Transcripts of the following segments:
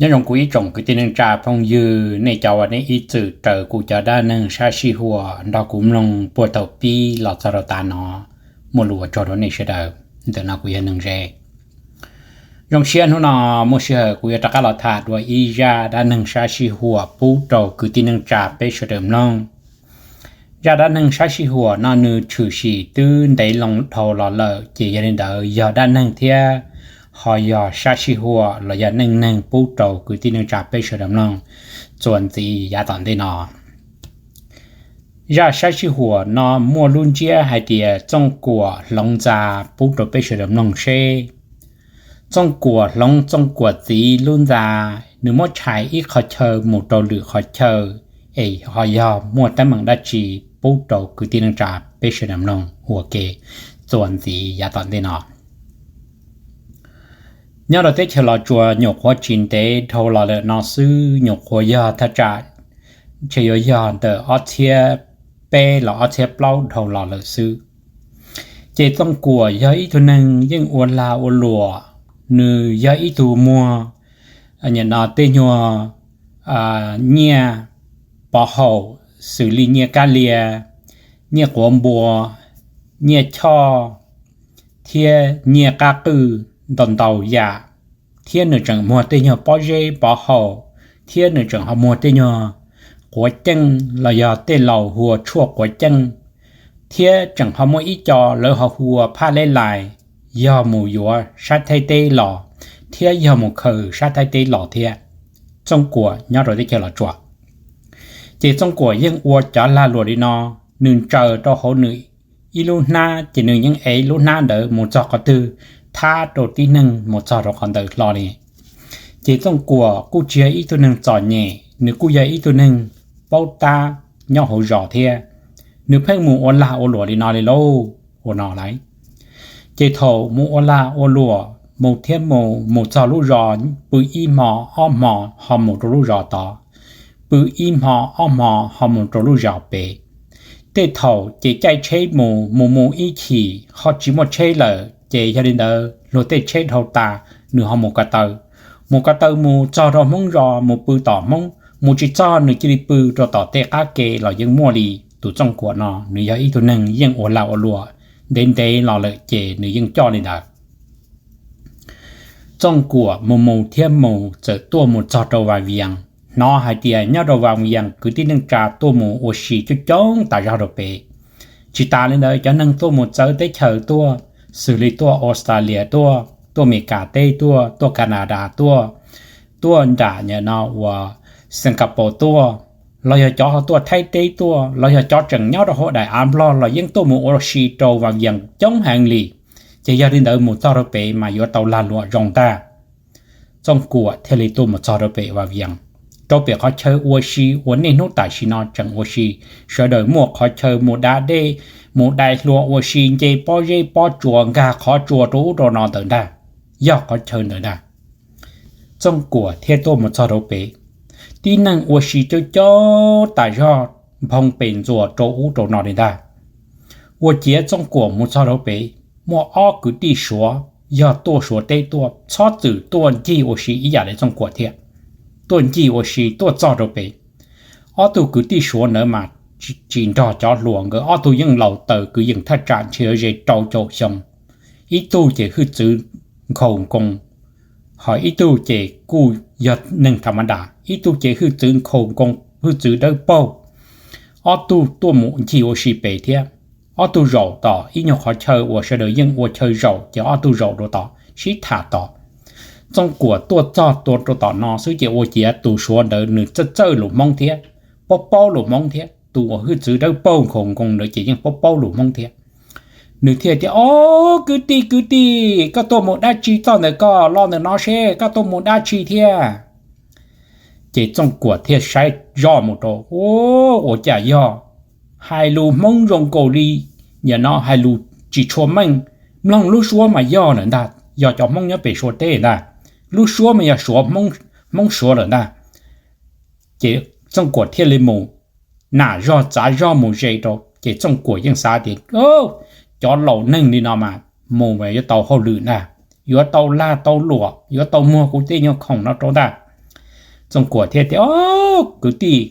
Nyob zoo kuv ib tsoom kwv tij neej tsa phooj ywg, nej cov uas nej ib txwm raws kuv cov dab neeg sab sij huam nrog kuv mloog puag thaum pib los txog rau tav no, muaj lus ua tsaug rau nej sawv daws. Ntawm no kuv yog Neeg Ze. Zoo siab hnub no muaj sij hawm kuv yuav rov qab los tham dua ib zaj dab neeg sab sij huam pub rau kwv tij neej tsa peb sawv daws mloog. Zaj dab neeg sab sij huam no nws tshwm sim twb ntev loo dhau los lawm, ces yog li ntawd yog dab neeg thiab ho yog sab sij huam los yog neej neeg pub rau kwv tij neej tsa peb sawv daws mloog txuas ntxiv yav tom ntej no. Zaj sab sij huam no muaj lub ntsiab hais tias Txooj Kuam hloov ntxa pub rau peb sawv daws mloog seb Txooj Kuam hloov Txooj Kuam txiv lub ntxa, nws muab tshais ib qhov chaw mus rau lwm qhov chaw, es ho yog muaj teeb meem dab tsi pub rau kwv tij neej tsa peb sawv daws mloog ua ke txuas ntxiv yav tom ntej no. Nyob rau teb chaws Los Tsuas nyuam qhuav tsis ntev dhau los lawm no xwb, nyuam qhuav yog thaj tsam ntshe yuav yog ntawm ob txhiab peb los ob txhiab plaub dhau los lawm xwb. Ces Txooj Kuam yog ib tug neeg yeej ua lag ua luam, nws yog ib tug muag, nim no tej nyuag nyiaj pov haum xws li nyiaj kab lia, nyiaj quav npua, nyiaj choj, thiab nyiaj qab qwj ntau ntau yam, thiab nws tseem muag tej nyuag pob zeb pov haum, thiab nws tseem ho muag tej nyuag quav ceej los yog tej laus hu ua tshuaj quav ceej, thiab tseem ho muaj ib co lawv ho hu ua phaj leb lais, yog mus yuav sab Thaib teb los, thiab yog mus khaws sab Thaib teb los thiab. Txooj Kuam nyob rau teb chaws Los Tsuas, ces Txooj Kuam yeej ua cov lag luam li no, nws ntsaws rau hauv nws ib lub hnab, ces nws yeej ev lub hnab ntawd mus txog qhov twg, thab rau tib neeg mus txog rau qhov ntawd hlo li. Ces Txooj Kuam kuj tsis yog ib tug neeg txom nyem, nws kuj yog ib tug neeg paub tab nyob hauv zos thiab. Nws pheej mus ua lag ua luam li no li lauj, ua no lauj. Ces thaum mus ua lag ua luam mus thiab mus, mus txog lub zos, pw ib hmo ob hmo ho mus rau lub zos tod, pw ib hmo ob hmo ho mus rau lub zos pem. Tej thaum ces caij tsheb mus mus mus ib chim ho tsis muaj tsheb lawm, ces yog li ntawd luag tej tsheb dhau tas, nws ho mus ko taw. Mus ko taw mus txog rau Hmoob zos mus pw tom Hmoob, mus tsis txog nws cia li pw rau tom tej qab ke los yeej muaj li. Tus Txooj Kuam no nws yog ib tug neeg yeej ua lag ua luam ntev ntev los lawm, ces nws yeej coj li ntawd. Txooj Kuam mus mus thiab mus txawm tuaj mus txog rau Vas Vias. Hnov hais tias nyob rau Vas Vias kwv tij neej tsa tuaj mus ua si coob coob tas zog rau pem. Tsis tas li ntawd, cov neeg tuaj mus txawv teb chaws tuaj, xws li tuaj Australia tuaj, tuaj Amelikas teb tuaj, tuaj Canada tuaj, tuaj nram no uas Singapore tuaj, los yog cov ho tuaj Thaib teb tuaj, los yog cov tseem nyob rau hauv daim av Nplog los yeej tuaj mus ua si rau Vas Vias coob heev li. Ces yog li ntawd mus txog rau pem mas yuav tau lag luam zoo ntag. Txooj Kuam thiaj li tuaj mus txog rau pem Vas Vias, rau pem qhov chaw ua si uas niaj hnub tam sim no tseem ua si, sawv daws muaj qhov chaw mus da dej, mus dai hlua ua si, nce pob zeb pob tsuas, nkag qhov tsua rau ub rau no ntawd ntag, yog qhov chaw ntawd ntag. Txooj Kuam thiaj tuaj mus txog rau pem, tib neeg ua si coob coob tas zog, nphoo pes ntxuas rau ub rau no li ntag. Ua ciav Txooj Kuam mus txog rau pem, muaj ob kwv tij Suav yog tuaj Suav teb tuaj, txhob txwm tuaj ncig ua si ib yam li Txooj Kuam thiab. Tuaj ncig ua si tuaj txog rau pem, ob tug kwv tij Suav ntawd mas tsis nrog cov hluas, nkawd ob tug yeej laus taws kwv yees thaj tsam ntshe yuav ze rau caum xyoo. Ib tug ces hwj txwv nkhaus nkoos, ho ib tug ces kuj yog neeg tham ma das, ib tug ces hwj txwv nkhaus nkoos hwj txwv dawb paug. Ob tug tuaj mus ncig ua si pem thiab, ob tug zaum tom ib nyuag qhov chaw uas sawv daws yeej ua chaw zaum, ces ob tug zaum rau tom sib tham tod. Txooj Kuam tuaj txog tua rau tom no xwb ces ua ciav tus Suav ntawd nws txawj txawj lus Hmoob thiab, paub paub lus Hmoob thiab, tus uas hwj txwv dawb paug nkhaus nkoos ntawd ces yeej paub paub lus Hmoob thiab. Nws thiaj tias, Ob kwv tij, kwv tij, koj tuaj mus dab tsi txog ntawm koj los ntawm no seb koj tuaj mus dab tsi thiab? Ces Txooj Kuam thiaj saib zoj mus rau, Ua cas yog hais lus Hmoob zoo nkaus li, nim no hais lus tsis tshua meej, mloog lub suab mas yog lawm ntag, yog cov Hmoob nyob pem Suav teb ntag, lub suab mas yog Suav, Hmoob Suav lawm ntag. Ces Txooj Kuam thiaj li mus nam zog txav zog mus ze rau, ces Txooj Kuam yeej xav tias, Cov laus neeg li no mas mus mas yuav tau hauj lwm ntag, yuav tau lag tau luam, yuav tau muag kuv tej nyuag khoom no rau ntag. Txooj Kuam thiaj tias, Au, kwv tij,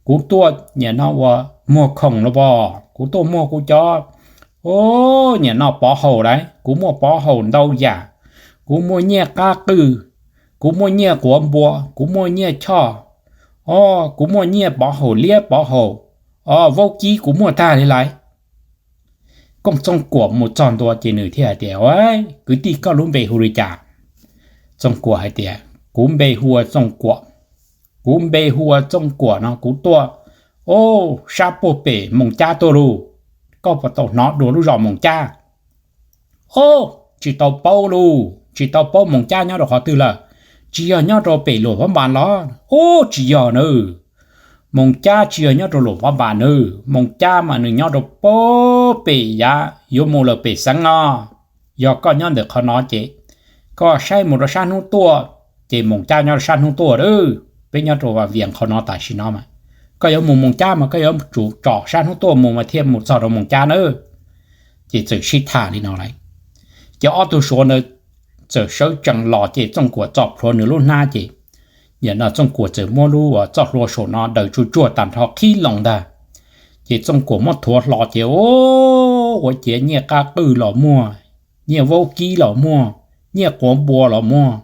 kuv tuaj nim no ua muag khoom los as, kuv tuaj muag kuv cov, au, nim no pov haum lawm, kuv muaj pov haum ntau yam, kuv muaj nyiaj qab qwj, kuv muaj nyiaj quav npua, kuv muaj nyiaj choj, au, kuv muaj nyiaj pov haum liab pov haum, au, vaub kib kuv muaj tag li lawm. Kooj Txooj Kuam mus txog ntua ces nws thiaj hais tias, Au, kwv tij, koj lub npe hu li cas? Txooj Kuam hais tias, Kuv npe hu ua Txooj Kuam. Kuv npe hu ua Txooj Kuam no kuv tuaj, au, sab puag pem Moos Cab tuaj lauj. Koj puas tau hnov dua lub zos Moos Cab? Au, tsis tau paub lauj, tsis tau paub Moos Cab nyob rau qhov twg lawm. Tsis yog nyob rau pem Luam Pab Npas los? Au, tsis yog nawb. Moos Cab tsis yog nyob rau Luam Pab Npas nawb. Moos Cab mas nws nyob rau puag pem yav yuav mus lawm pem Xeev no. Yog koj nyob ntawm qhov no ces koj saib mus rau sab hnub tuaj, ces Moos Cab nyob rau sab hnub tuaj. Peb nyob rau Vaj Vias qhov no tam sim no mas, koj yuav mus Moos Cab mas koj yuav tsum tsom sab hnub tuaj mus mas thiaj mus txog rau Moos Cab nawb. Ces txawm sib tham li no lawm. Ces ob tug Suav ntawd txawm sawv tsees los ces Txooj Kuam tso plhuav nws lub hnab ces, nim no Txooj Kuam txawm muab lub txoj hlua saum no daws tsuag tsuag tag nrho qhib loo ntag. Ces Txooj Kuam muab thuav hlo ces, au, ua ciav nyiaj qab qwj los muaj, nyiaj vaub kib los muaj, nyiaj quav npua los muaj,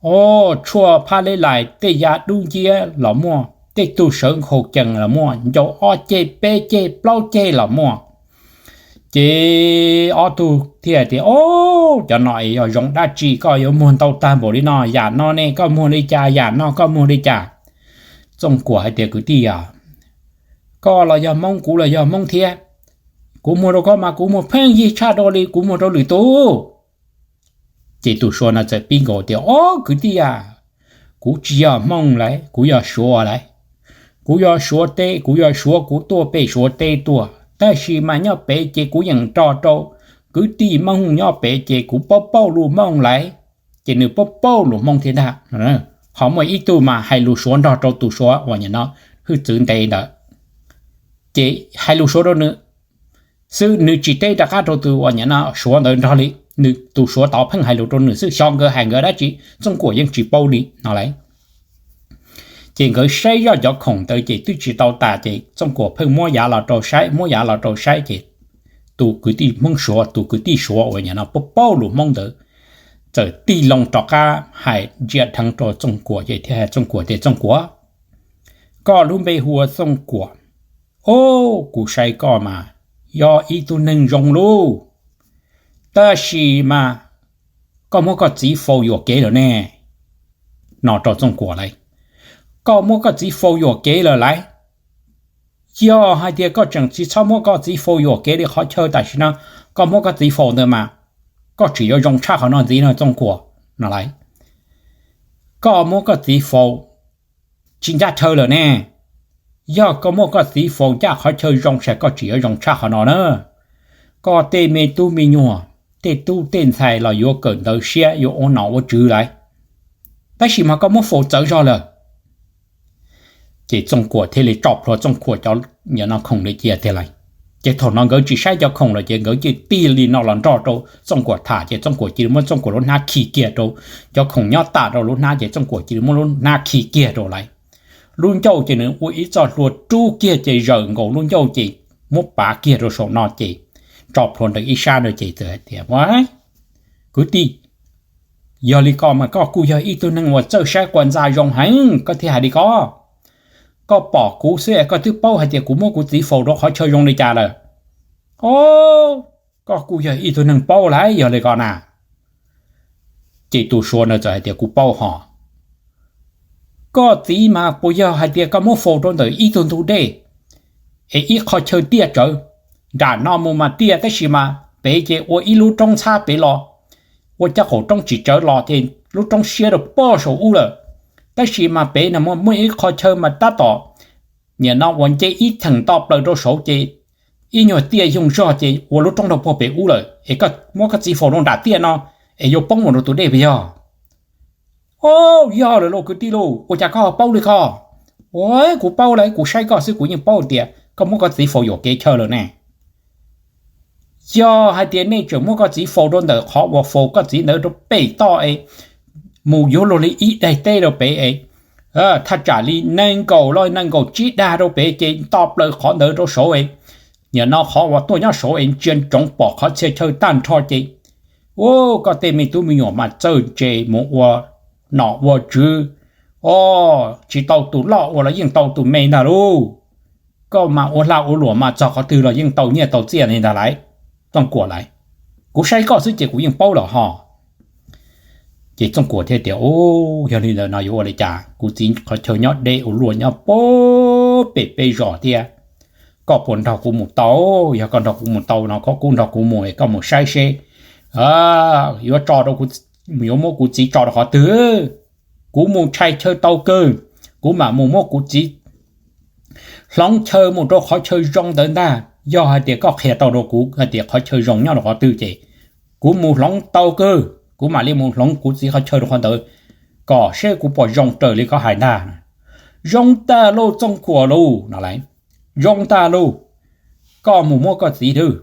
au, tshuaj phab leb lais tej yav dub nciab los muaj, tej tug sawv nkhaus cees los muaj, ncaus ob ceg peb ceg plaub ceg los muaj. Ces ob tug thiaj tias, Au, cov no es yog zoo dab tsi koj yuav muag ntau tag npaum li no? Yam no ne koj muag li cas, yam no koj muag li cas? Txooj Kuam hais tias, Kwv tij a, koj los yog Hmoob, kuv los yog Hmoob thiab. Kuv muag rau koj mas kuv muag pheej yig tshaj rau li kuv muag rau lwm tus. Ces tus Suav no txawm pib nkaus tias, Au, kwv tij a, kuv tsis yog Hmoob lawm, kuv yog Suav lawm. Kuv yog Suav teb, kuv yog Suav, kuv tuaj pem Suav teb tuaj, tab sis mas nyob pem ces kuv yeem nrog rau kwv tij Hmoob nyob pem ces kuv paub paub lus Hmoob lawm. Ces nws paub paub lus Hmoob thiab ntag. Ho muaj ib tug mas hais lus Suav nrog rau tus Suav uas nim no hwj txwv ntev ntawd, ces hais lus Suav rau nws xwb, nws tsis teb rov qab rau tus uas nim no Suav ntawd nrog li. Nws tus Suav tod pheej hais lus rau nws xwb, xyov nkawd hais nkawd dab tsi Txooj Kuam yeej tsis paub li no lawm. Ces nkawd saib zoj cov khoom ntawd ces twb tsis tau tas ces Txooj Kuam pheej muab yav los rau saib, muab yav los rau saib ces tus kwv tij Hmoob Suav, tus kwv tij Suav uas nim no paub paub lus Hmoob ntawd txawm tig loo rov qab hais ntsia dheev rau Txooj Kuam ces thiaj hais Txooj Kuam tias, Txooj Kuam, koj lub npe hu ua Txooj Kuam. Au, kuv saib koj mas yog ib tug neeg zoo lauj, tab sis mas koj muab koj txiv faus yuam kev lawm ne, no rau Txooj Kuam lauj. Koj muab koj txiv faus yuam kev lawm lauj. Yog hais tias koj tseem tsis txhob muab koj txiv faus yuam kev li qhov chaw tam sim no koj muab koj txiv faus ntawd mas koj tseem yuav zoo tshaj qhov no ntxiv no Txooj Kuam, no lauj. Koj muab koj txiv faus tsis ncaj chaw lawm ne. Yog koj muab koj txiv faus ncaj qhov chaw zoo ces koj tseem yuav zoo tshaj qhov no na. Koj tej me tub me nyuam, tej tub tej ntxhais los yuav kawm ntawv siab, yuav ua nom ua tswv lawm, tab sis mas koj muab faus txawv zog lawm. Ces Txooj Kuam thiaj li tso plhuav Txooj Kuam cov nim no khoom li cia tiag lauj. Ces thaum no nkawd tsis saib cov khoom lawm ces nkawd cia tig li no los nrog rau Txooj Kuam tham ces Txooj Kuam cia li muab Txooj Kuam lub hnab khi kiag rau, cov khoom nyob tas rau lub hnab ces Txooj Kuam cia li muab lub hnab khi kiag rau lauj. Lub ncauj ces nws ua ib txoj hlua rub kiag ces zawm nkaus lub ncauj ces muab pav kiag rau saum no ces tso plhuav ntawm ib sab no ces txawm hais tias, Au, kwv tij, yog li ko mas koj kuj yog ib tug neeg uas txawj saib quas ntxa zoo heev koj thiaj hais li ko. Koj pom kuv xwb es koj twb paub hais tias kuv muab kuv txiv faus rau qhov chaw zoo li cas lawm. Au, koj kuj yog ib tug neeg paub lauj, yog li ko na. Ces tus Suav no txawm hais tias, Kuv paub hos. Koj txiv mas puas yog hais tias koj muab faus rau ntawm ib tug ntug dej es ib qho chaw tiaj tsawv, nram no mus mas tiaj tab sis mas pem ces ua ib lub roob ntxhab pem los, ua caj qaum roob tsis tsawv los ces lub roob siab rau pog saum ub lawm, tab sis mas pem no muaj ib qho chaw mas tab tom nim no uas nce ib theem to plaws rau saud ces ib nyuag tiaj yoog zog ces ua lub roob rau pog pem ub lawm es koj muab koj txiv faus rau nram tiaj no es yuav poob mus rau tus dej puas yog? Au, yog lawm lauj kwv tij lauj, ua cas koj paub li ko? Ua, kuv paub lauj, kuv saib koj xwb kuv yeej paub tias koj muab koj txiv faus yuam kev chaw lawm ne. Yog hais tias nej tseem muab koj txiv faus rau ntawm qhov uas faus koj txiv ntawd rau pem toj es mus yuav luag li ib daim teb rau pem es thaj tsam li nees nkaum los nees nkaum tsib dag rau pem ces nto plaws qhov ntawd rau saud. Nim no qhov uas tuaj nyob saud es ntsia ntsoov pom qhov txhia chaw tag nrho ces, u, koj tej me tub me nyuam mas txawj ntse mus ua nom ua tswv, o, tsis tau tus loj ua los yeej tau tus me ntag lauj. Koj mas ua lag ua luam mas txog qhov twg los yeej tau nyiaj tau txiaj li ntag lauj. Txooj Kuam lauj, kuv saib koj xwb ces kuv yeej paub lawm ho. Ces Txooj Kuam thiaj tias, u, yog li ntawd no yuav ua li cas? Kuv txiv qhov chaw nyob deb ua luaj nyob pem peb zos thiab. Koj puas nrog kuv mus tau? Yog koj nrog kuv mus tau no koj kuj nrog kuv mus es koj mus saib seb yuav tso rau, yuav muab kuv txiv tso rau qhov twg. Kuv mus tshais chaw tau kawg, kuv mam mus muab kuv txiv hloov chaw mus rau qhov chaw zoo ntawd ntag. Yog hais tias koj qhia tau rau kuv hais tias qhov chaw zoo nyob rau qhov twg ces kuv mus hloov tau kawg, kuv mam li mus hloov kuv txiv qhov chaw rau qhov ntawd kom seb kuv puas zoo raws li koj hais ntag. Zoo tag lauj Txooj Kuam lauj no lauj, zoo tag lauj. Koj mus muab koj txiv twg,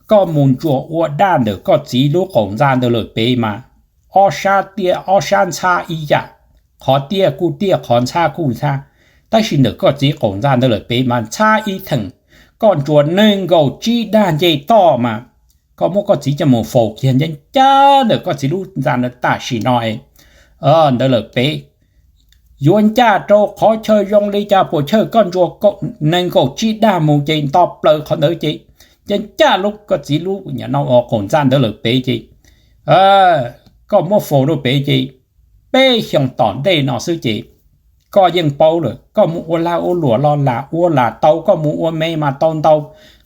koj mus ntsuas ua daj ntawm koj txiv lub qaum ntxa ntawd lawm pem mas ob sab tiaj ob sab ntxhab ib yam, qhov tiaj kuj tiaj qhov ntxhab kuj ntxhab, tab sis ntawm koj txiv qaum ntxa ntawd lawm pem mas ntxhab ib theem. Koj ntsuas nees nkaum tsib dag nce toj mas koj muab koj txiv coj mus faus kiag ncaj ncaj ntawm koj txiv lub ntxa ntawd tam sim no es ntawd lawm pem. Yuav ncaj rau qhov chaw zoo li cas puas chawj, koj ntsuas nees nkaum tsib dag mus ces nto plaws qhov ntawd ces ncaj ncaj lub koj txiv lub nim no qaum ntxa ntawd lawm pem ces koj muab faus rau pem ces peb xyoos tom ntej no xwb ces koj yeej paub lawm. Koj mus ua lag ua luam los lam ua lam tau, koj mus ua me mas tau ntau,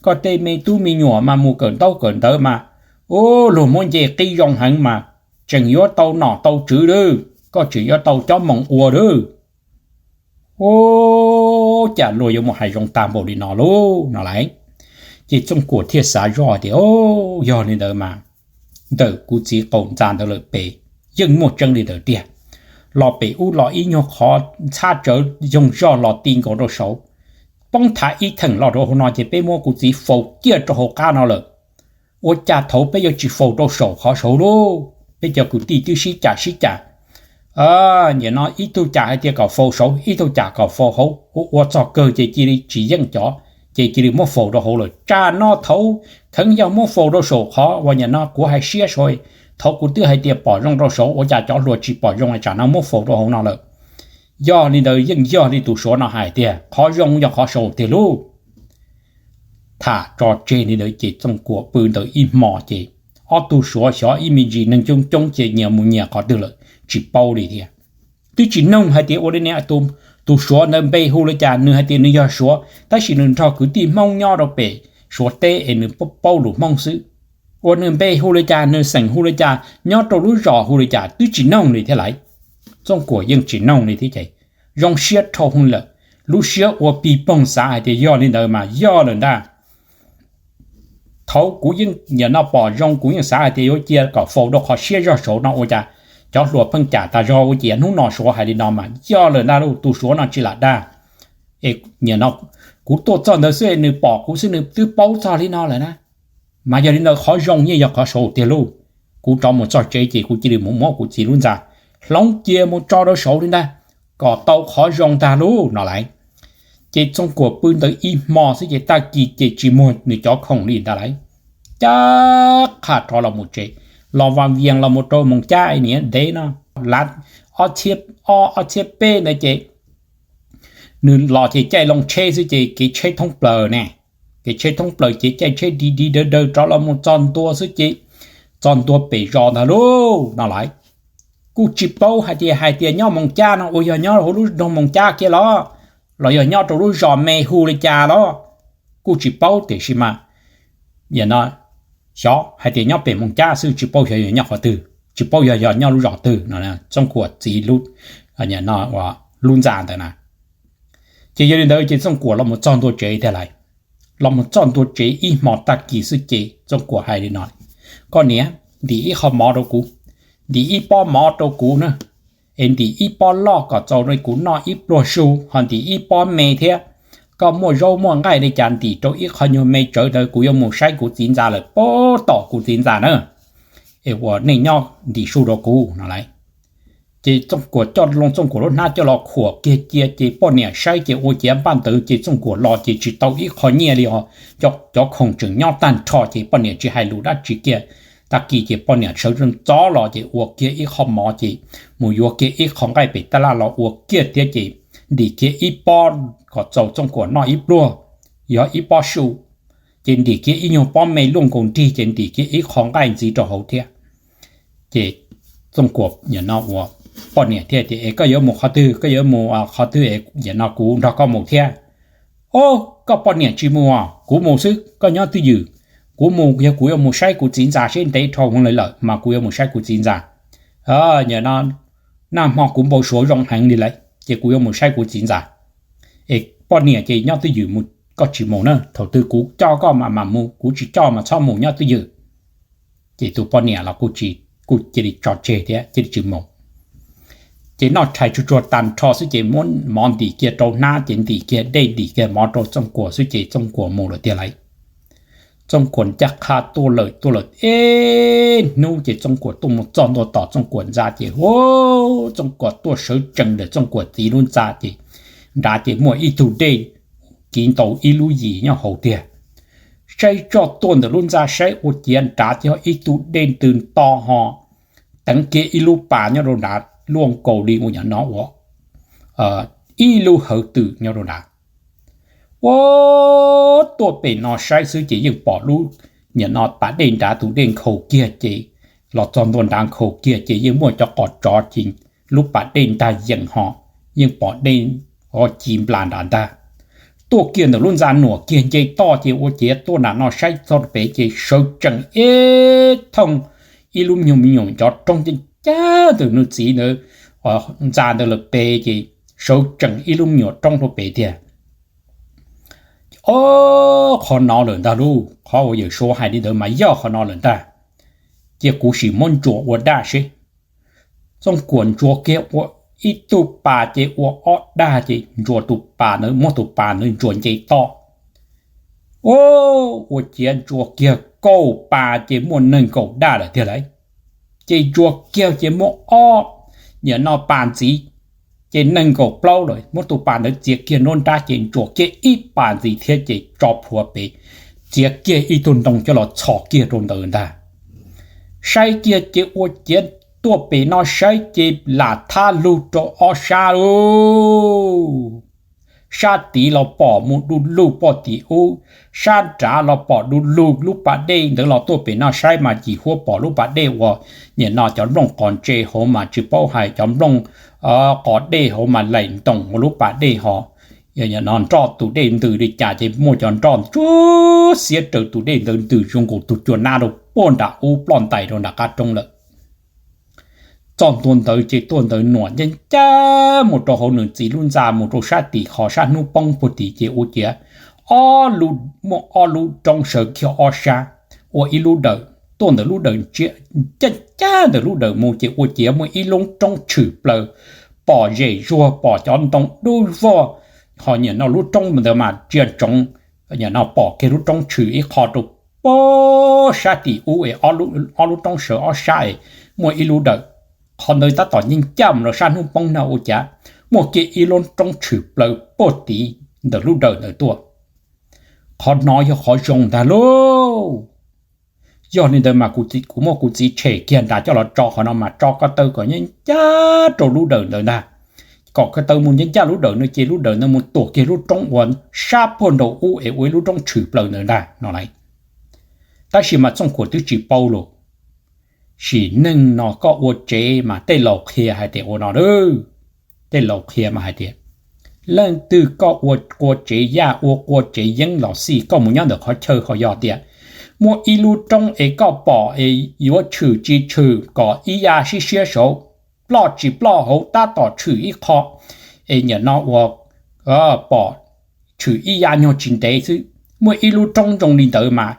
koj tej me tub me nyuam mas mus kawm ntaub kawm ntawv mas, u, luag muab nce qib zoo heev mas tseem yuav tau nom tau tswv lawm, koj tseem yuav tau cob moos ua lawm. U, cas luag yuav mus hais zoo tag npaum li no lauj no lauj. Ces Txooj Kuam thiaj xav zoj tias, o, yog li ntawd mas ntawm kuv txiv qaum ntxa ntawd lawm pem yeej muaj tseeb li ntawd tiag. Los pem ub los ib nyuag qhov ntxhab tsawv yoog zog los ti nkaus rau saud, poob thav ib theem los rau hauv no ces peb muab kuv txiv faus kiag rau hauv qab no lawm. Ua cas thaud peb yuav tsis faus rau saum qhov saud lauj? Peb cov kwv tij twb sib cam sib cam, nim no ib tug cam hais tias kom faus saud, ib tug cam kom faus hauv, ua ua txog kawg ces cia li tsis yeej cov, ces cia li muab faus rau hauv lawm. Tsam no thaud kheev yog muab faus rau saum qhov uas nim no kuv hais siab saud, thaud kuv twb hais tias pom zoo rau saud, ua cas cov hluas tsis pom zoo, tsam no muab faus rau hauv no lawm. Yog li ntawd yeej yog li tus Suav no hais tiag, qhov zoo yog qhov saud tiag lauj. Tham tso tseg li ntawd ces Txooj Kuam pw ntawd ib hmo ces ob tug Suav xyov ib me ntsis neeg coob coob ces nyias mus nyias qhov twg lawm tsis paub li thiab. Twb tsis noog hais tias ua li ne, tus Suav ntawd npe hu li cas, nws hais tias nws yog Suav tab sis nws nrog kwv tij Hmoob nyob rau pem Suav teb es nws paub lus Hmoob xwb. Ua nws npe hu li cas, nws xeem hu li cas, nyob rau lub zos hu li cas twb tsis noog li thiab lauj. Txooj Kuam yeej tsis noog li thiab ces zoo siab dhau lawm, lub siab ua pig poog xav hais tias yog li ntawd mas yog lawm ntag. Thaud kuv yeej nim no pom zoo kuv yeej xav hais tias yuav cia kom faus rau qhov siab zog saud no ua cas cov hluas pheej cam tas zog ua ciav hnub no Suav hais li no mas yog lawm ntag lauj, tus Suav no tsis lam dag. Es nim no kuv tuaj txog ntawd xwb nws pom kuv xwb nws twb paub txog li no lawm na. Mas yog li ntawd qhov zoo yeej yog qhov saud tiag lauj. Kuv rov mus txog tsev ces kuv cia li mus muab kuv txiv lub ntxa hloov cia mus tso rau saud li ntag, kom tau qhov zoo ntag lauj no lauj. Ces Txooj Kuam pw ntawd ib hmo xwb ces tag kis ces tsis muaj nws cov khoom li ntag lauj. Cab qha rov los mus tsev, los Vaj Vias los mus rau Moos Cab niam ntev no, lav ob txhiab peb ntawd ces nws los ces caij loo tsheb xwb ces kev tsheb thoob plaws ne, kev tsheb thoob plaws ces caij tsheb dig dig dawv dawv rov los mus txog ntua xwb ces txog ntua pem zos ntag lauj no lauj. Kuj tsis paub hais tias, hais tias nyob Moos Cab no ua yog nyob hauv lub nroog Moos Cab kiag los, los yog nyob rau lub zos me hu li cas los, kuj tsis paub tiam sis mas xyov hais tias nyob pem Moos Cab xwb tsis paub xyov yog nyob qhov twg, tsis paub yog yog nyob lub zos twg no, Txooj Kuam txiv lub ntxa ntawd na. Ces yog li ntawd ces Txooj Kuam los mus txog ntua tsev tiag lauj. Los mus txog ntua tsev ib hmo tag kis xwb ces Txooj Kuam hais li no, koj niam, ntim ib qho mov rau kuv, ntim ib pob mov rau kuv na, es ntim ib pob loj kom txaus rau kuv noj ib pluag su, ho ntim ib pob me thiab. Koj muaj zaub muaj nqaij li cas ntim rau ib qho nyuag me tsawv ntawd, kuv yuav mus saib kuv txiv ntxa lawm puag tom kuv txiv ntxa na, es uas nej nyob ntim su rau kuv no lauj. Ces Txooj Kuam coj loo Txooj Kuam lub hnab coj los khuam kiag cia ces poj niam saib ces ua ciav npaj ntawd ces Txooj Kuam los ces tsis tau ib qho nyiaj li os. Cov khoom tseem nyob tag nrho ces poj niam tsis hais lus dab tsi kiag. Tag kis ces poj niam sawv ntxov los ces ua kiag ib qho mov ces mus yuav kiag ib qho nqaij pem tab laj los ua kiag thiab ces ntim kiag ib pob kom txaus Txooj Kuam noj ib pluag, yog ib pob su, ces ntim kiag ib nyuag pob me luaj nkaus nrig ces ntim kiag ib qho nqaij ntxiv rau hauv thiab. Ces Txooj Kuam nim no ua poj niam thiaj tias, Es koj yuav mus qhov twg? Koj yuav mus qhov twg es nim no kuv nrog koj mus thiab? Au, koj poj niam tsis mus, kuv mus xwb, koj nyob twj ywm. Kuv mus, yog kuv yuav mus saib kuv txiv ntxa seb ntev dhau heev li lawm mas kuv yuav mus saib kuv txiv ntxa. Nim no nag hmo kuv npau suav zoo heev li lawm ces kuv yuav mus saib kuv txiv ntxa. Es poj niam ces nyob twj ywm mus, koj tsis mus na, thaum twg kuv coj koj mas mam mus, kuv tsis coj mas txhob mus, nyob twj ywm. Ces tus poj niam los kuj cia li tso tseg thiab cia li tsis mus. Ces noj tshais tsuag tsuag tag nrho xwb ces muab mov ntim kiag rau hnab ces ntim kiag dej ntim kiag mov rau Txooj Kuam xwb ces Txooj Kuam mus lawm tiag lauj. Txooj Kuam ncaj qha tuaj lawm tuaj lawm ib hnub ces Txooj Kuam tuaj mus txog ntua tom Txooj Kuam ntxa ces hu, Txooj Kuam tuaj sawv tsees ntawm Txooj Kuam txiv lub ntxa ces nrad ces muaj ib tug dej kiv ntaus ib lub yim nyob hauv tiag. Saib txog tuaj ntawm lub ntxa saib ua ciav nrad ces yog ib tug dej ntws nto ho teev kiag ib lub pas nyob rau nrad luaj nkaus li ua nim no ua ib lub hawv twm nyob rau nrad. Ua tuaj pem no saib xwb ces yeej pom lub, nim no pas dej nrad tus dej nkhaus kiag ces los txog ntua nrad nkhaus kiag ces yeej muaj cov qos tsov ces lub pas dej ntag yees ho yeej pom dej ci nplas nrad ntag. Tuaj kiag ntawm lub ntxa nuam kiag nce toj ces ua ciav tuaj nram no saib txog pem ces sawv tsees ib thooj ib lub me nyuam me nyuam cov roob ncaj ncaj ntawm nws txiv ntawd ntxa ntawd lawm pem ces sawv tsees ib lub me nyuam roob rau pem tiag. Ob, qhov no lawm ntag lauj, qhov uas Yawm Suav hais li ntawd mas yog qhov no lawm ntag. Cia kuv sim muab ntsuas ua daj seb. Txooj Kuam ntsuas kiag ua ib tug pas ces ua ob daj ces ntsuas tus pas ntawd, muab tus pas ntawd ntsuas nce toj. Ua ciav ntsuas kiag kaum pas ces muaj nees nkaum daj lawm tiag lauj. Ces ntsuas kiag ces muaj ob, nim no pas ntxiv ces nees nkaum plaub lawm, muab tus pas ntawd txiav kiag nruab nrab ces ntsuas kiag ib pas ntxiv thiab ces tso plhuav pem, txiav kiag ib tug ntoo coj los txhos kiag rau ntawd ntag. Saib kiag ces ua ciav tuaj pem no saib ces lam thab lug rau ob sab lauj. Sab tid los pom mus du lug poj tim ub, sab nrad los pom du lug lub pas dej ntawd los tuaj pem no saib mas cim huab pom lub pas dej uas nim no cov nplooj qos ntse hauv mas tsis paub hais cov nplooj qos dej hauv mas laim ntoos ua lub pas dej ho. Nim no nroj tus dej ntws li cas ces muaj cov nroj ntsuab xiab raws tus dej ntawd ntws zoo nkaus tus cua nab rau puag nram ub ploj ntais rau nram qab roob lawm. Txog ntua ntawd ces tuaj ntawd nuam ncaj ncaj mus rau hauv nws txiv lub ntxa mus rau sab tim qhov sab hnub poob puag tim ces ua ciav ob lub, muaj ob lub roob sawv kiag ob sab ua ib lub dawm. Tuaj ntawm lub dawm ncaj ncaj ntawm lub dawm mus ces ua ciav muaj ib lub roob tshwm plaws, pom zem zuag pom cov ntoo dub vog. Ho nim no lub roob ntawd mas tsia ntsoov, nim no pom kiag lub roob tshwm ib qho rau puag sab tim ub es ob lub roob sawv ob sab es muaj ib lub dawm. Qhov ntawd tab tom ncaj ncaj mus rau sab hnub poob no ua ciav muaj kiag ib lub roob tshwm plaws puag tid ntawm lub dawm ntawd tuaj. Qhov no yog qhov zoo ntag lauj. Yog li ntawd mas kuv muab kuv txiv tshem kiag nrad coj los tso qhov no mas tso ko taw kom ncaj ncaj rau lub dawm ntawd ntag. Kom ko taw mus ncaj ncaj lub dawm no ces lub dawm ntawd mus tuam kiag lub roob uas sab puag nraum ub es ua ib lub roob tshwm plaws ntawd ntag no lauj. Tab sis mas Txooj Kuam twb tsis paub los. Sim neej no koj ua tsev mas tej laus qhia hais tias ua no lauj. Tej laus qhia mas hais tias leej twg koj ua qua tsev yaj ua qua tsev yeeb los xij koj mus nyob ntawm qhov chaw ho yog tias muaj ib lub roob es koj pom es yuav tshwm tsis tshwm kom ib yam sib siab saud, ploj tsis ploj hauv tab tom tshwm ib qho es nim no ua pom tshwm ib yam nyuag tsis ntev xwb. Muaj ib lub roob zoo li ntawd mas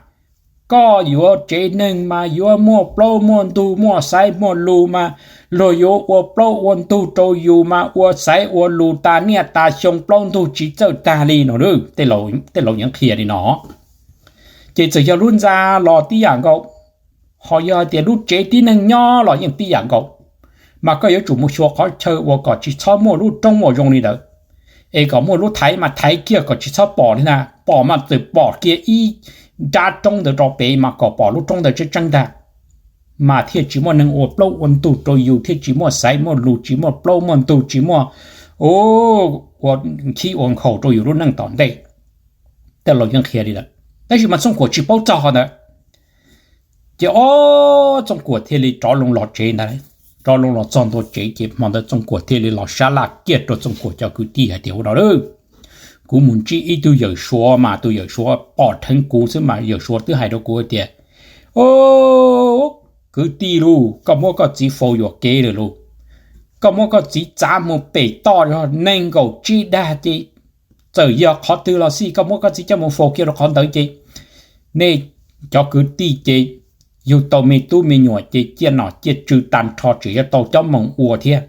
koj yuav tsev neeg mas yuav muaj plaub muaj ntug muaj xaiv muaj lus mas luag yuav ua plaub ua ntug rau yus mas ua xaiv ua lus tas niaj tas xyoo plaub ntug tsis txawj tag li no. Tej laus yeej qhia li no. Ces txawm yog lub ntxa los tib yam nkaus, ho yog hais tias lub tsev tib neeg nyob los yeej tib yam nkaus. mas koj yuav tsum mus xyuas qhov chaw uas kom tsis txhob muaj lub roob uas zoo li ntawd, es kom muaj lub thaiv mas thaiv kiag kom tsis txhob pom li ntag, pom mas txawm pom kiag ib nrab roob ntawd rau pem mas kom pom lub roob ntawd tseeb tseeb ntag, mas thiaj tsis muaj neeg ua plaub ua ntug rau yus, thiaj tsis muaj xaiv muaj lus, tsis muaj plaub muaj ntug, tsis muaj ua nkhib ua nkhaus rau yus lub neej tom ntej. Tej laus yeej qhia li lawm, tab sis mas Txooj Kuam tsis paub txog qhov ntawd. Ces ob Txooj Kuam thiaj li rov loo los tsev ntag, rov loo los txog ntua tsev ces hmo ntawd Txooj Kuam thiaj li los sab laj kiag rau Txooj Kuam cov kwv tij hais tias, Ua no lawm, kuv mus ntsib ib tug yawm suav mas tus yawm suav pom dheev kuv xwb mas yawm suav twb hais rau kuv tias, kwv tij lauj, koj muab koj txiv faus yuam kev lawm lauj, koj muab koj txiv txav mus pem toj nees nkaum tsib dag ces txawm yog qhov twg los xij koj muab koj txiv coj mus faus kiag rau qhov ntawd ces nej cov kwv tij ces yug tau me tub me nyuam ces ciaj nom ciaj tswv tag nrho, tseem yuav tau cov moos ua thiab.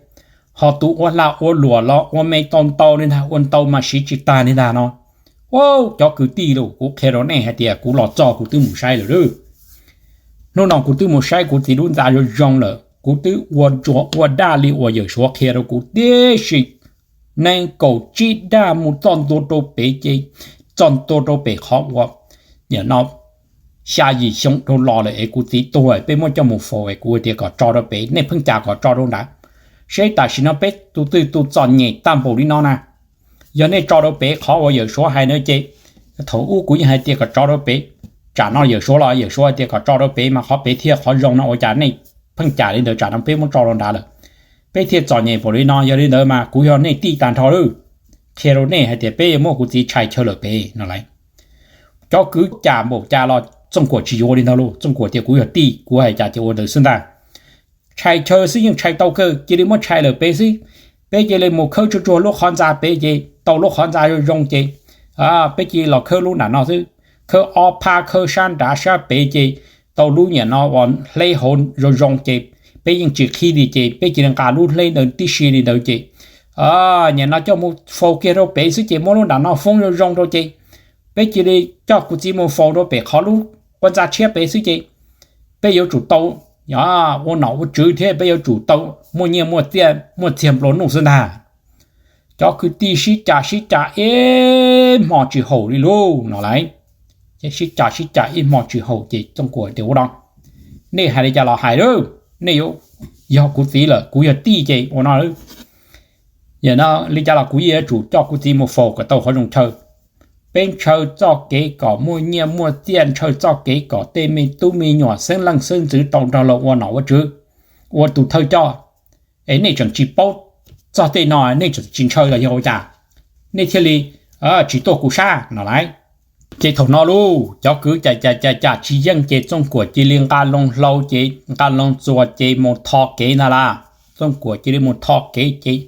Ho tus ua hla ua luam los ua me tau ntau li ntag, ua ntau mas siv tsis tag li ntag no. Ua, cov kwv tij lauj, kuv qhia rau nej hais tias kuv los txog kuv twb mus saib lawm lauj. Hnub no kuv twb mus saib kuv txiv lub ntxa zoo zoo lawm, kuv twb ua ntsuag ua daj li uas yawm suav qhia rau kuv tib si. Nees nkaum tsib dag mus txog ntua rau pem ces, txog ntua rau pem qhov uas nim no xya yim xyoo dhau los lawm es kuv txiv tuag peb muab coj mus faus es kuv tias kom tso rau pem, nej pheej cas kom tso rau nrad. Seb tam sim no peb tus twg tus txom nyem tag npaum li no na, yog nej tso rau pem qhov uas yawm suav hais na ces, thaum ub kuv yeej hais tias kom tso rau pem, tsam no yawm suav los yawm suav hais tias kom tso rau pem mas qhov pem thiaj qhov zoo no, ua cas nej pheej cas li ntawd, tsam no peb muab tso rau nrad lawm, peb thiaj txom nyem npaum li no. Yog li ntawd mas kuv yog nej tij tag nrho lawm, qhia rau nej hais tias peb yuav muab kuv txiv tshais chaw lawm pem no lauj. Cov kwv cas npaum cas los Txooj Kuam tsis yuav li ntag lauj. Txooj Kuam tias kuv yog tij, kuv hais cas ces ua ntawd xwb ntag. Tshais chaw xwb yeej tshais tau kawg, cia li muab tshais lawm pem xwb. Peb cia li mus khawb tsuag tsuag lub qhov ntxa pem ces tau lub qhov ntxa zoo zoo ces peb cia li los khawb lub nram no xwb. Khawb ob phab, khawb sab nrad sab pem ces tau lub nim no uas hleb hauv zoo zoo ces peb yeej tsis qhib li ces peb cia li nqa lub hleb ntawd tib si li ntawd ces nim no coj mus faus kiag rau pem xwb ces muab lub nram no foob zoo zoo rau ces peb cia li coj kuv txiv mus faus rau pem qhov lub qhov ntxa tshiab pem xwb ces peb yuav tsum tau ua nom ua tswv thiab peb yuav tsum tau muaj nyiaj muaj txiaj muaj txiag nplua nuj xwb ntag. Cov kwv tij sib cav sib cav ib hmo tsis haum li lauj no lauj. Ces sib cav sib cav ib hmo tsis haum ces Txooj Kuam tias, Ua no, nej hais li cas los hais lauj, nej yuav yog kuv txiv lawm, kuv yog tij ces ua no, li cas los kuv yuav tsum coj kuv txiv mus faus kom tau qhov zoo chaw. Peb ntshaw txoj kev kom muaj nyiaj muaj txiaj, ntshaw txoj kev kom tej me tub me nyuam xeeb leej xeeb ntxwv tau nrog luag ua nom ua tswv, ua tus thawj coj. Es nej tseem tsis paub txog tej no, nej tseem tsis ntshaw los yog ua cas, nej thiaj li tsis tuaj kuv sab no lauj. Ces thaum no lauj, cov kwv cas cas cas cas tsis yeej ces Txooj Kuam cia li nqa loo hlau ces nqa loo txuas ces mus tho kev ntag lauj. Txooj Kuam cia li mus tho kev ces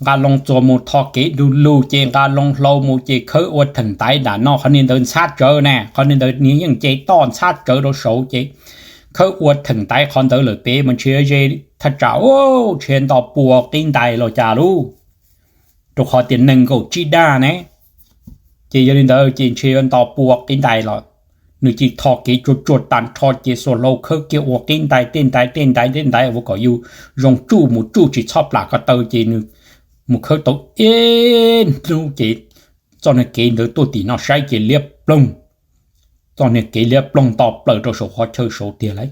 nqa loo txuas mus tho kev du lug ces nqa loo hlau mus ces khawb ua theem ntaiv nram no, qhov niag ntawd ntxhab tsawv na, qhov niag ntawd nws yeej nce toj ntxhab tsawv rau saud ces khawb ua theem ntaiv qhov ntawd lawm pem mas ntshe ze thaj tsam ntshe nto pua qib ntais los cas lauj, rau qhov tias nees nkaum tsib dag ne. Ces yog li ntawd ces ntshe yuav nto pua qib ntais los. Nws cia li tho kev tsuag tsuag tag nrho ces xuas hlau khawb kiag ua qib ntais tej ntais tej ntais tej ntais ua kom yus zoo tsuj mus tsuj tsis txhob plam ko taw ces nws mus khawb tau ib hnub ces txoj niag kev ntawd tuaj tim no saib ces liab ploog. Txoj niag kev liab ploog nto plaws rau saum qhov chaw saud tiag lauj.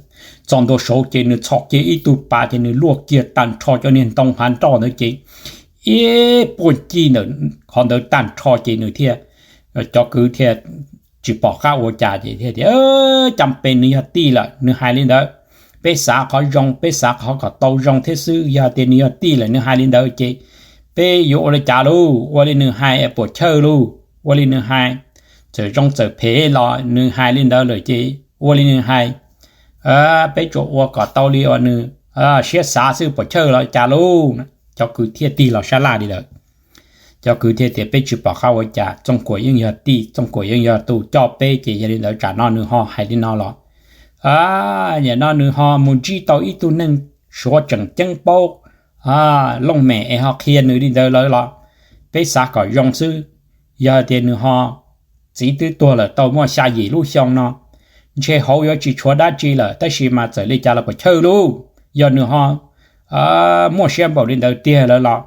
Txog ntua saud ces nws txhos kiag ib tug pas ces nws luaj kiag tag nrho cov niag ntoo hav nroj ntawd ces ib puag ncig ntawm qhov ntawd tag nrho ces nws thiaj, cov kwv thiaj tsis pom qab ua cas ces thiaj tias, Cas pes nws yog tij lawm nws hais li ntawd, peb xav qhov zoo, peb xav qhov kom tau zoo thiab xwb. Yog tias nws yog tij lawm nws hais li ntawd ces peb yuav ua li cas lauj? Ua li nws hais puas chawj lauj? Ua li nws hais, txawm zoo txawm phem los nws hais li ntawd lawm ces ua li nws hais, peb tsuas ua kom tau li uas nws siab xav xwb, puas chawj los cas lauj? Cov kwv thiaj tig los sab laj li lawm. Cov kwv thiaj tias, Peb tsis pom qab ua cas, Txooj Kuam yeej yog tij, Txooj Kuam yeej yog tus coj peb ces yog li ntawd tsam no nws ho hais li no los, nim no nws ho mus ntsib tau ib tug neeg suav tseem ceeb paub looj mem es ho qhia nws li ntawd lawm los peb xav kom zoo xwb. Yog tias nws ho, txiv twb tuag lawm tau muaj xya yim lub xyoo no, ntshe hauv yuav tsis tshuav dab tsi lawm, tab sis mas txawm li cas los puas chawj lauj? Yog nws ho muaj siab npaum li ntawd tiag lawm los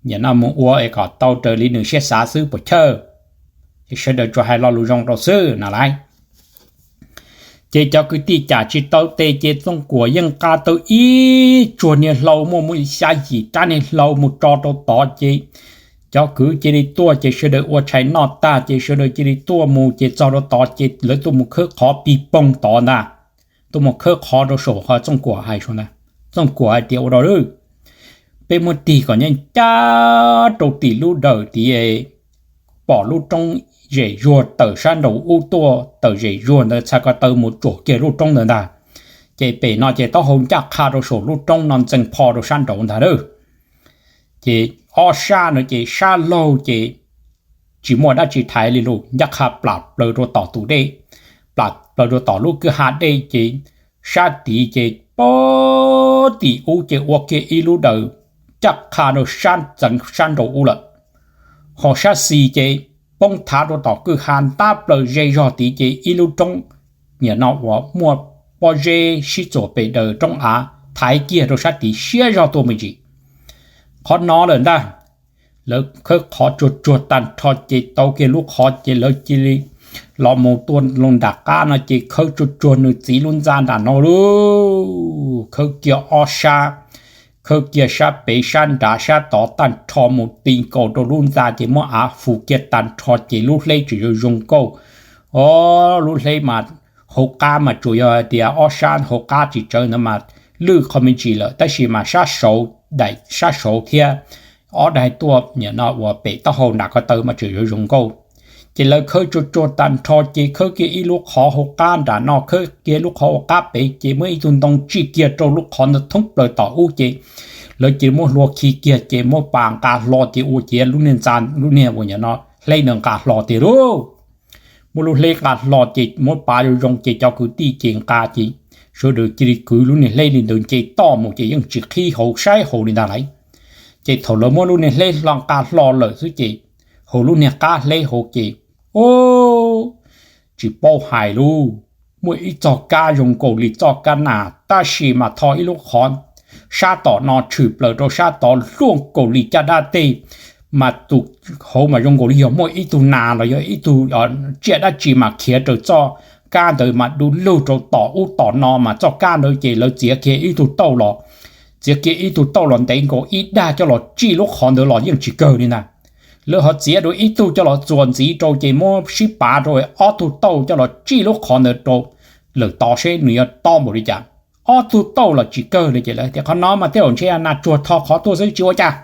nim no mus ua es kom tau raws li nws siab xav xwb puas chawj. Ces sawv daws tsuas hais lo lus zoo rau xwb no lauj. Ces cov kwv tij cam tsis tau tes ces Txooj Kuam yeej nqa tau ib tsuag niag hlau muaj muaj xya yim rab niag hlau mus tso rau tod ces cov kwv cia li tuaj ces sawv daws ua tshais noj tag ces sawv daws cia li tuaj mus ces txog rau tod ces lawv tuaj mus khawb qhov pig poog tod ntag. Tuaj mus khawb qhov rau saum qhov Txooj Kuam hais, Txooj Kuam hais tias ua rau peb muab tig kom ncaj ncaj rau tim lub dawm tid, pom lub roob zem zuag tawm sab nraum ub tuaj, tawm zem zuag ntawd txhais ko taw mus tsuam kiag lub roob ntawd ntag. Ces pem no ces taub hau ncaj qha rau saum lub roob no ntxees pho rau sab nraud ntag lauj. Ces ob sab no ces sab laug ces tsis muaj dab tsi thaiv li lus, ncaj qha plam plaws rau tom tus dej, plam plaws rau tom lub kwj ha dej ces sab tid ces pog tim ub ces ua kiag ib lub dawm ncaj qha rau sab txeev sab nraud ub lawm. Ho sab xis ces poob thav rau tom kwj ha ntab plaws ze zog tid ces ib lub roob nim no uas muaj pob zeb sib txuas pes daws roob av thaiv kiag rau sab tid siab zog tuaj me ntsis. Qhov no lawm ntag, lawv khawb qhov tsuag tsuag tag nrho ces tau kiag lub qhov ces lawv cia li los mus tuaj loo nram qab no ces khawb tsuag tsuag nws txiv lub ntxa nram no lauj. Khawb kiag ob sab, khawb kiag sab pem sab nrad sab tod tag nrho mus ti nkaus rau lub ntxa ces muab av fu kiag tag nrho ces lub hleb tseem zoo zoo nkauj. O, lub hleb mas hauv qab mas tsuas yog hais tias ob sab hauv qab tsis tsawv ntawd mas lwj qhov me ntsis lawm tab sis mas sab saud, daim sab saud thiab ob daim tuaj nim no uas pem taub hau nram ko taw mas tseem zoo zoo nkauj. Ces lawv khawb tsuag tsuag tag nrho ces khawb kiag ib lub qhov hauv qab nram no, khawb kiag lub qhov hauv qab pem ces muaj ib tug ntoo tsij kiag rau lub qhov ntawd thoob plaws tom ub ces lawv cia li muab hlua khi kiag ces muab pas nqa hlo ces ua ciav lub niag ntxa, lub niag uas nim no hleb ntawd nqa hlo tiag lauj. Muab lub hleb nqa hlo ces muab pas zoo zoo ces cov kwv tij ces nqa ces sawv daws cia li kwv lub niag hleb li ntawd nce toj mus ces yeej tsis qhib hauv saib hauv li ntag lauj. Ces thaum lawv muab lub niag hleb hlo nqa hlo lawm xwb ces hauv lub niag qab hleb hauv ces, o, tsis paub hais lauj, muaj ib txoj kab zoo nkaus li txoj kab nas tab sis mas tho ib lub qhov sab tom no tshwm plaws rau sab tod luaj nkaus li caj dab teg, mas tus hauv mas zoo nkaus li yog muaj ib tug nas los yog ib tug tsiaj dab tsi mas khiav raws txoj kab ntawd mas du lug rau tom ub tom no mas txoj kab ntawd ces lawv txiav kiag ib tug tauj los, txiav kiag ib tug tauj los ntev nkaus ib dag coj los tsij lub qhov ntawd los yeej tsis kawg li ntag. Lawv ho txiav dua ib tug coj los txuas ntxiv rau ces muab sib pav rau ob tug tauj coj los tsij lub qhov ntawd rau lawm tod seb nws yuav tob npaum li cas. Ob tug tauj los tsis kawg li ces lawv tias qhov no mas tej zaum ntshe nas tsuag tho qhov tuaj xwb tsis ua cas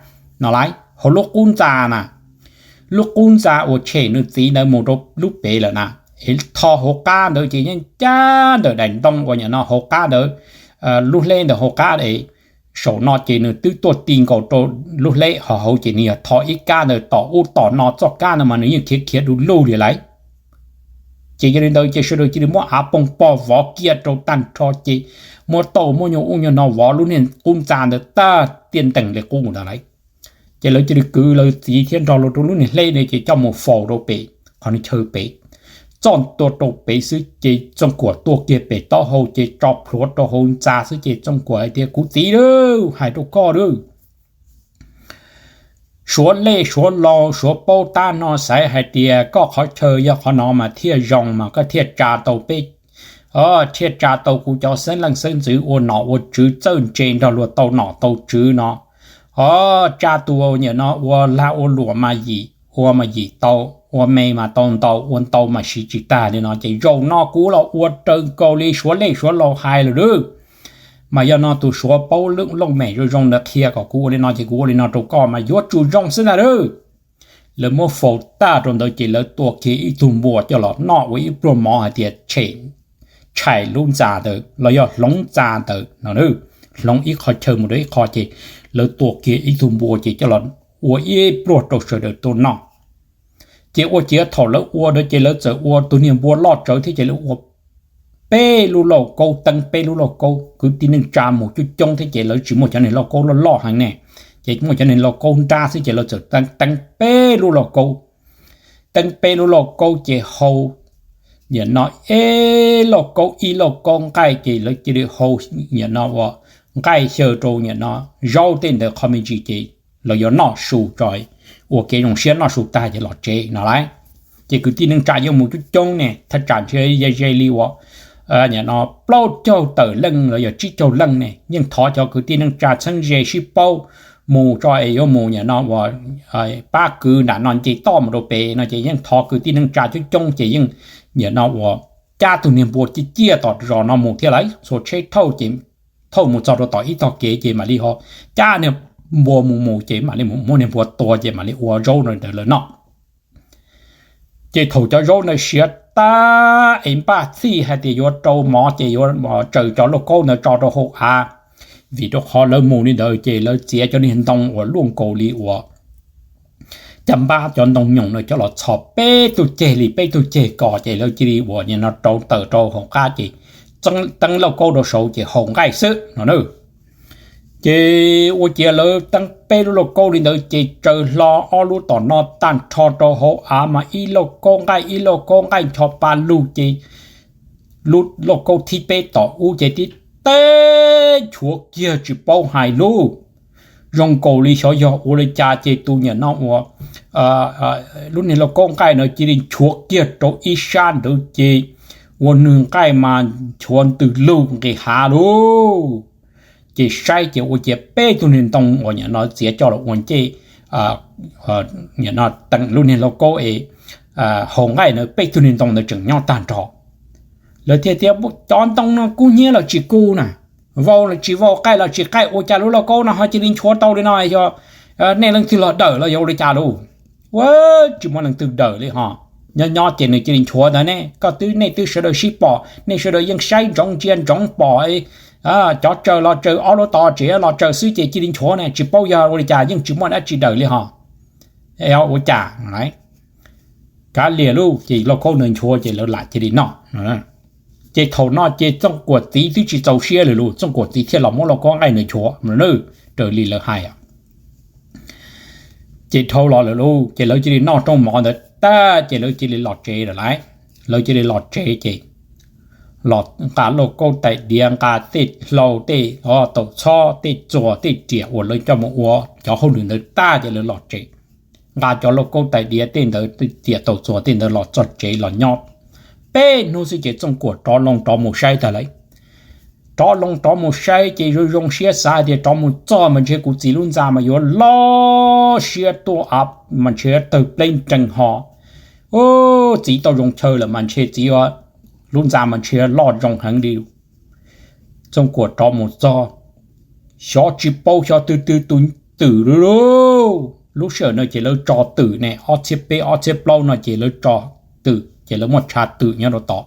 no lauj. Hauv lub qub ntxa na, lub qub ntxa uas tshem nws txiv ntawd mus rau lub pem lawm na, es tho hauv qab ntawd ces yeej cab ntawm daim ntoo uas nim no hauv qab ntawd, lub hleb ntawd hauv qab es saum no ces nws twb tuaj ti nkaus rau lub hleb ho hauv ces nws yog tho ib kab ntawd tom ub tom no txoj kab ntawd mas nws yeej khiav khiav du lug li lauj. Ces yog li ntawd ces sawv daws cia li muab av poog pog vov kiag rau tag nrho ces muab tauj muab nyuag ub nyuag no vov lub niag qub ntxa ntawd tag tiaj ntees li qub ntag lauj. Ces lawv cia li kwv lawv txiv thiab nrog lawv rau lub niag hleb ntawd ces coj mus faus rau pem qhov niag chaw pem. Txoj ntua rau pem xwb ces Txooj Kuam tuaj kiag pem taub hau ces tso plhuav rau hauv ntxa xwb ces Txooj Kuam hais tias kuv txiv lauj, hais rau koj lauj, suav lej suav laus suav paub tab no xaiv hais tias koj qhov chaw yog qhov no mas thiaj zoo mas koj thiaj tsa tau peb, thiaj tsa tau kuv cov xeeb leej xeeb ntxwv ua nom ua tswv txawj ntse nrog luag tau nom tau tswv no. O, tsa tus nim no ua lag ua luam mas yim, ua mas yim tau, ua me mas tau ntau, ua ntau mas siv tsis tag li no ces zaum no kuv los ua raws nkaus li suav lej suav laus hais lawm lauj. Mas yog no tus suav paub looj mem zoo zoo ntawd qhia kom kuv ua li no ces kuv ua li no rau koj mas yuav tsum zoo xwb ntag lauj. Lawv muab faus tag rau ntawd ces lawv tua kiag ib tug npua coj los noj ua ib pluag mov hais tias tshais lub ntxa ntawd los yog hloov ntxa ntawd no, hloov ib qho chaw mus rau ib qho ces lawv tua kiag ib tug npua ces coj los ua ib pluag rau sawv daws tuaj noj. Ces ua ciav thaum lawv ua ntawd ces lawv txawm ua tus niag npua loj tsawv thiab ces lawv ua peb lub lauj kaub, teeb peb lub lauj kaub, kwv tij neej tsa mus coob coob thiab ces lawv tsis muaj cov niag lauj kaub loj loj heev ne, ces muaj cov niag lauj kaub nrab xwb ces lawv txawm teeb teeb peb lub lauj kaub. Teeb peb lub lauj kaub ces hau nim no ib lauj kaub ib lauj kaub nqaij ces lawv cia li hau nim no ua nqaij xyaw rau nim no zaub tej ntawd qhov me ntsis ces lawv yuav noj su tso, ua kev zoo siab noj su tag ces los tsev no lauj. Ces kwv tij neej tsa yuav mus coob coob ne, thaj tsam ntshe ze li uas nim no plaub caug tawm leej los yog tsib caug leej ne, yeej thov cov kwv tij neej tsa txheeb ze sib paub mus tso es yuav mus nim no uas pab kwv nram no nce toj mus rau pem no ces yeej thov kwv tij neej tsa coob coob ces yeej nim no uas cab tus niag npua ciaj ciaj tom zos no mus thiab lauj. Txhua tsheb thauj ces thauj mus txog rau tom ib tog kev ces mam li ho cab niag npua mus mus ces mam li muab niag npua tua ces mam li ua zaub ntawd lawv noj. Ces thaum cov zaub ntawd siav tag es npaj txhij hais tias yuav rau mov ces yuav tsaws cov lauj kaub ntawd tso rau hauv av, vim rau qhov lawv mus li ntawd ces lawv txiav cov niag ntoo uas luaj nkaus li uas caj npab cov ntoo nyoos no coj los txhos peb tug ceg li peb tug ceg ko ces lawv cia li uas nim no rau taws rau hauv qab ces teeb lauj kaub rau saud ces haus nqaij xwb no na. Ces ua ciav lawv teeb peb lub lauj kaub li ntawd ces tsaws hlo ob lub tom no tag nrho rau hauv av mas ib lauj kaub nqaij ib lauj kaub nqaij ncho pa lug ces lub lauj kaub thib peb tom ub ces tib teb nchuav kiag tsis paub hais lub zoo nkaus li xyov yog ua li cas ces tus nim no uas lub niag lauj kaub nqaij no cia li nchuav kiag rau ib sab ntawd ces ua nws nqaij mas nchuav ntws lug nqis hav lauj. Ces saib ces ua ciav peb tug niag ntoo uas nim no txiav coj los ua ncej nim no teeb lub niag lauj kaub es haus nqaij na peb tug niag ntoo ntawd tseem nyob tag nrho. Lawv thiaj tias cov ntoo no kub hnyiab los tsis kub na, vau los tsis vau, qaij los tsis qaij, ua cas lub lauj kaub no ho cia li nchuav tau li no, yog nej leej twg los dawm los yog ua li cas lauj? Ua, tsis muaj leej twg dawm li ho. Nyob nyob ces nws cia li nchuav ntawd ne, koj twb nej twb sawv daws sib pom, nej sawv daws yeej saib ntsoov ntsia ntsoov pom, cov tsaws los tsaws ob lub tod tsev los tsaws xwb ces cia li nchuav ne, tsis paub yog ua li cas yeej tsis muaj dab tsi dawm li ho. Ua cas kav liam lauj, ces lauj kaub ntawd nchuav ces lawv lam cia li noj. Ces thaum no ces Txooj Kuam txiv twb tsis txaus siab lawm lauj, Txooj Kuam txiv thiaj los muab lauj kaub nqaij ntawd nchuav raws li lawv hais. Ces dhau los lawm lauj, ces lawv cia li noj rooj mov ntawd tag ces lawv cia li los tsev lawm lauj. Lawv cia li los tsev ces los nqa lauj kaub tais diav, nqa tej hlau tej taum txhob tej txuas tej riam uas lawv coj mus ua cov hauj lwm ntawd tag ces lawv los tsev. Nqa cov lauj kaub tais diav tej ntawd, riam taum txuas tej ntawd los txog tsev los nyob peb hnub xwb ces Txooj Kuam rov loo rov mus saib tag lawm. Rov loo rov mus saib ces zoo zoo siab xav hais tias rov mus txog mas ntshe kuv txiv lub ntxa mas yuav loj siab tuaj av mas ntshe tawg pleeb nreeg ho. Txiv tau zoo chaw lawm mas ntshe txiv lub ntxa mas ntshe loj zoo heev li. Txooj Kuam rov mus txog, xyov tsis paub xyov twg twg tus twm lauj. Lub sij hawm no ces lawv tso twm ne, ob txhiab peb ob txhiab plaub no ces lawv tso twm ces lawv muaj tshav twm nyob rau tod.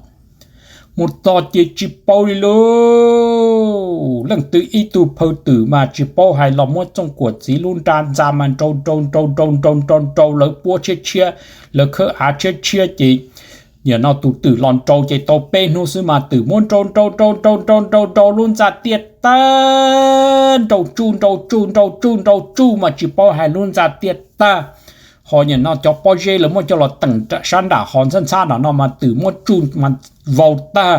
Mus txog ces tsis paub li lauj, leej twg ib tug phaw twm mas tsis paub hais los muab Txooj Kuam txiv lub nra ntxa mas nrau nrau nrau nrau nrau nrau nrau lawv puab tshiab tshiab, lawv khawb av tshiab tshiab ces nim no tus twm los nrau ces tau peb hnub xwb mas twm muab nrau nrau nrau nrau nrau nrau nrau lub ntxa tiaj tag, nrau tsuj nrau tsuj nrau tsuj nrau tsuj mas tsis paub hais lub ntxa tiaj tag. Ho nim no cov pob zeb lawv muab coj los teem sab nram ho ntxhab ntxhab nram no mas twm muab tsuj mas vau tag,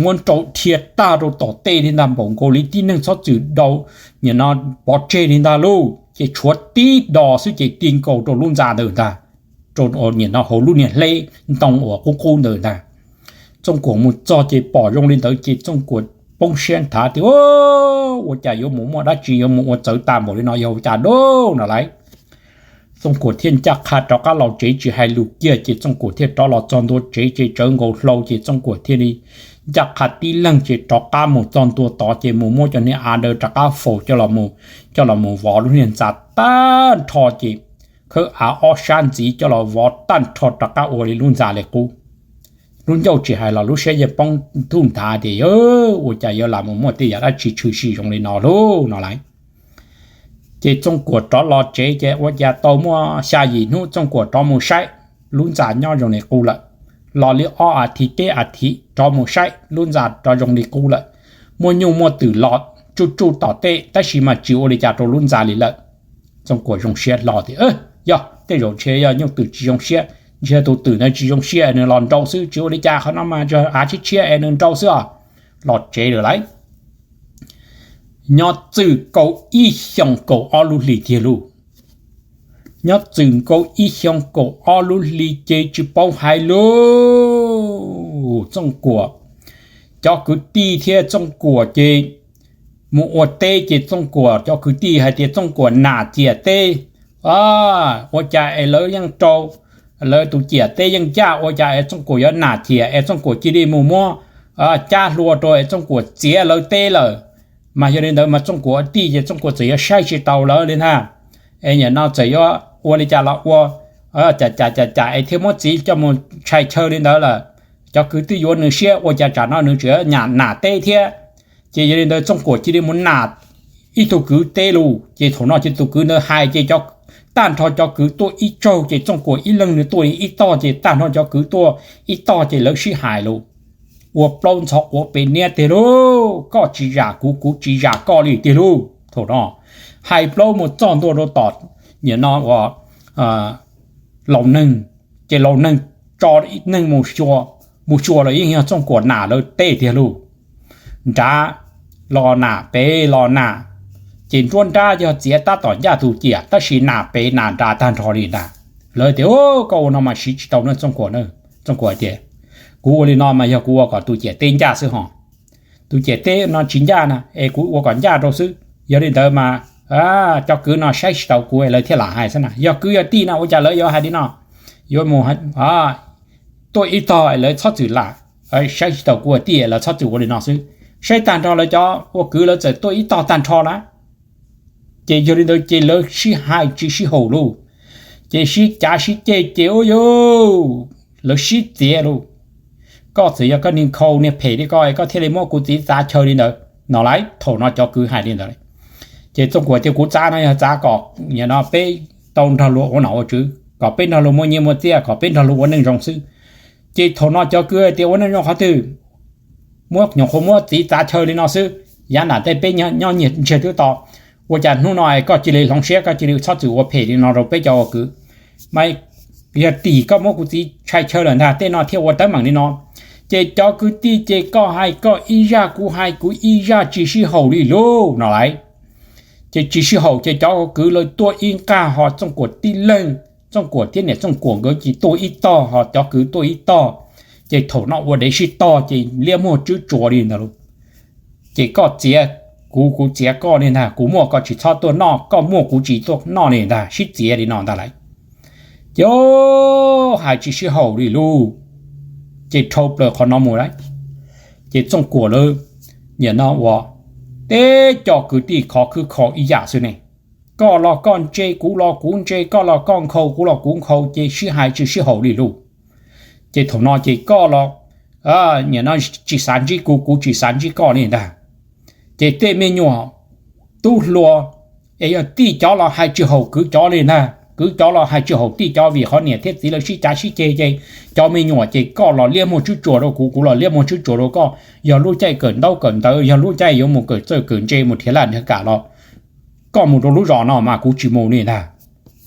muab nrau dhia tag rau tom tej li ntag, npaum nkaus li tib neeg txhob txwm dau nim no pov tseg li ntag lauj. Ces tshuav tib do xwb ces ti nkaus rau lub ntxa ntawd ntag, rau nim no hauv lub niag hleb ntoo uas qub qub ntawd ntag. Txooj Kuam mus txog ces pom zoo li ntawd ces Txooj Kuam poob siab nthav tias, ua cas yuav mus muaj dab tsi yuav mus ua txawv tag npaum li no yog ua cas lauj no lauj. Txooj Kuam thiaj ncaj qha rov qab los tsev tsis hais lus kiag ces Txooj Kuam thiaj rov los txog ntua tsev ces tsawv nkaus hlau ces Txooj Kuam thiaj li ncaj qha tib leeg ces rov qab mus txog ntua tod ces mus muab cov niag av ntawd rov qab faus coj los mus vov lub niag ntxa tag nrho ces khawb av ob sab ntxiv coj los vov tag nrho rov qab ua li lub ntxa li qub. Lub ncauj tsis hais los lub siab yeej poob ntuj nthav tias, ua cas yuav lam mus muaj tej yam dab tsi tshwm sim zoo li no lauj no lauj. Ces Txooj Kuam rov los tsev ces ua cas tau muaj xya yim hnub Txooj Kuam rov mus saib, lub ntxa nyob zoo li qub lawm. Los li ob as thiv peb as thiv rov mus saib lub ntxa rov zoo li qub lawm. Muaj nyuj muaj twm los tsuj tsuj tom tej tab sis mas tsis ua li cas rau lub ntxa li lawm. Txooj Kuam zoo siab hlo tias, yog tej zaum ntshe yog nyuj twm tsis zoo siab, ntshe tus twm ntawd tsis zoo siab es nws los nrau xwb, tsis ua li cas, qhov no mas av tshiab tshiab es nws nrau xwb os. Los tsev lawm lauj. Nyob txwm nkaus ib xyoos kaum ob lub hlis tiag lauj. Nyob txwm nkaus ib xyoos kaum ob lub hlis ces tsis paub hais lauj, Txooj Kuam cov kwv tij thiab Txooj Kuam ces mus ua teb ces Txooj Kuam cov kwv tij hais tias Txooj Kuam nam ciam teb, ua cas es lawv yeej rau, lawv tus ciam teb yeej ncaj, ua cas es Txooj Kuam yuav nam ciam es Txooj Kuam cia li mus muab cab hlua rau es Txooj Kuam txiav lawv teb lawm. Mas yog li ntawd mas Txooj Kuam tij ces Txooj Kuam txawm yuav saib tsis taus lawv li ntag, es nim no txawm yuav ua li cas los ua, cas cas cas cas es thiaj muab txiv coj mus tshais chaw li ntawd lawm. Cov kwv tij yuav nws siab, ua cas tsam no nws tseem nam teb thiab. Ces yog li ntawd Txooj Kuam cia li mus nam ib tug kwv teb lauj. Ces thaum no ces tus kwv ntawd hais ces tag nrho cov kwv tuaj ib tsaug ces Txooj Kuam ib leeg nws tuaj ib tog ces tag nrho cov kwv tuaj ib tog ces lawv sib hais lauj. Ua plaub ntxhov quav pes niab tiag lauj, koj tsis zam kuv, kuv tsis zam koj li tiag lauj. Thaum no hais plaub mus txog ntua rau tom nim no ua laus neeg, ces laus neeg tso neeg mus xyuas los yeej yog Txooj Kuam nam lawv teb tiag lauj. Nrad los nam, pem los nam, ces nruab nrab yog txiav tab tom ncaj tus ciam, tab sis nam pem nam nrad tag nrho li ntag. Lawv tias, Koj ua no mas siv tsis tau na Txooj Kuam. Txooj Kuam tias, Kuv ua li no mas yog kuv ua kom tus ciam teb ncaj xwb hos. Tus ciam teb no tsis ncaj na, es kuv ua kom ncaj rau xwb. Yog li ntawd mas cov kwv no saib tsis taus kuv es lawv thiaj lam hais xwb na. Yog kwv yog tij no ua cas lawv yuav hais li no, yuav mus tuaj ib tog es lawv txhob txwm lam saib tsis taus kuv ua tij, lawv txhob txwm ua li no xwb. Saib tag nrho lawv cov ua kwv lawv txawm tuaj ib tog tag nrho na. Ces yog li ntawd ces lawv sib hais tsis sib haum lauj. Ces sib cav sib ceg ces ua rau lawv sib txiav lauj. Koj txawm yog koj niag nkhaus niag phem li koj, koj thiaj li muab kuv txiv txav chaw li ntawd no lauj. Thaum no cov kwv hais li ntawd. Ces Txooj Kuam tias, Kuv txav no yog txav kom nim no peb tau nrog luag ua nom ua tswv, kom peb nrog luag muaj nyiaj muaj txiaj, kom peb nrog luag ua neej zoo xwb. Ces thaum no cov kwv tias, Ua neej zoo qhov twg? Muab nyuam qhuav muab txiv txav chaw li no xwb, yav nram tej peb nyob nyiaj ntsiag twb to, ua cas hnub no es koj cia li hloov siab, koj cia li txhob txwm ua phem li no rau peb cov ua kwv? Mas yog tim koj muab kuv txiv tshais chaw lawm ntag tej no thiaj ua teeb meem li no. Ces cov kwv tij ces koj hais koj ib zaj, kuv hais kuv ib zaj, tsis sib haum li lauj no lauj. Ces tsis sib haum ces cov kwv lawv tuaj ib nqag, ho Txooj Kuam tib leeg, Txooj Kuam thiab niam Txooj Kuam nkawd ces tuaj ib tog, ho cov kwv tuaj ib tog. Ces thaum no ua dev sib tog ces liab muag tswb tsuas li ntag lauj. Ces koj txiav kuv, kuv txiav koj li ntag, kuv muaj koj tsis txhob tuaj noj, koj muaj kuv tsis tuaj noj li ntag, sib txiav li no ntag lauj. Ces hais tsis sib haum li lauj. Ces dhau plaws qhov no mus lauj. Ces Txooj Kuam lawv nim no ua teb cov kwv tij khov khwb kho ib yam xwb ne. Koj los koj ntse, kuv los kuv ntse, koj los koj nkhaus, kuv los kuv nkhaus, ces sib hais tsis sib haum li lauj. Ces thaum no ces koj los nim no tsis xav ntsib kuv, kuv tsis xav ntsib koj li ntag. Ces tej me nyuam tub hluas es yog tij cov los hais tsis haum kwv cov li ntag, kwv cov los hais tsis haum tij cov, vim qhov niam thiab txiv lawv sib cav sib ceg ces cov me nyuam ces koj los liab muag tswb tsuas rau kuv, kuv los liab muag tswb tsuas rau koj. Yog lub caij kawm ntaub kawm ntawv, yog lub caij yuav mus kawm txawj kawm ntse mus nrhiav laj nrhiav kam los koj mus rau lub zos no mas kuv tsis mus li ntag.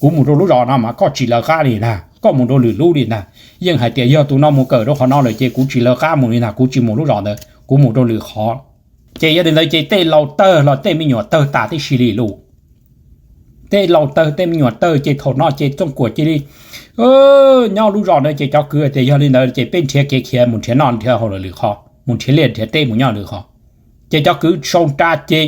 Kuv mus rau lub zos no mas koj tsis lawv qab li ntag, koj mus rau lwm lub li ntag. Yeej hais tias yog tus no mus kawm rau qhov no lawm ces kuv tsis lawv qab mus li ntag, kuv tsis mus lub zos ntawd, kuv mus rau lwm qhov. Ces yog li ntawd ces tej laus tawg los tej me nyuam tawg tas tib si li lauj. Tej laus tawg tej me nyuam tawg ces thaum no ces Txooj Kuam cia li nyob lub zos ntawd ces cov kwv tias yog li ntawd ces peb nrhiav kev khiav mus nrhiav noj nrhiav haus lawm lwm qhov, mus nrhiav liaj nrhiav teb mus nyob lwm qhov. Ces cov kwv sau nra ces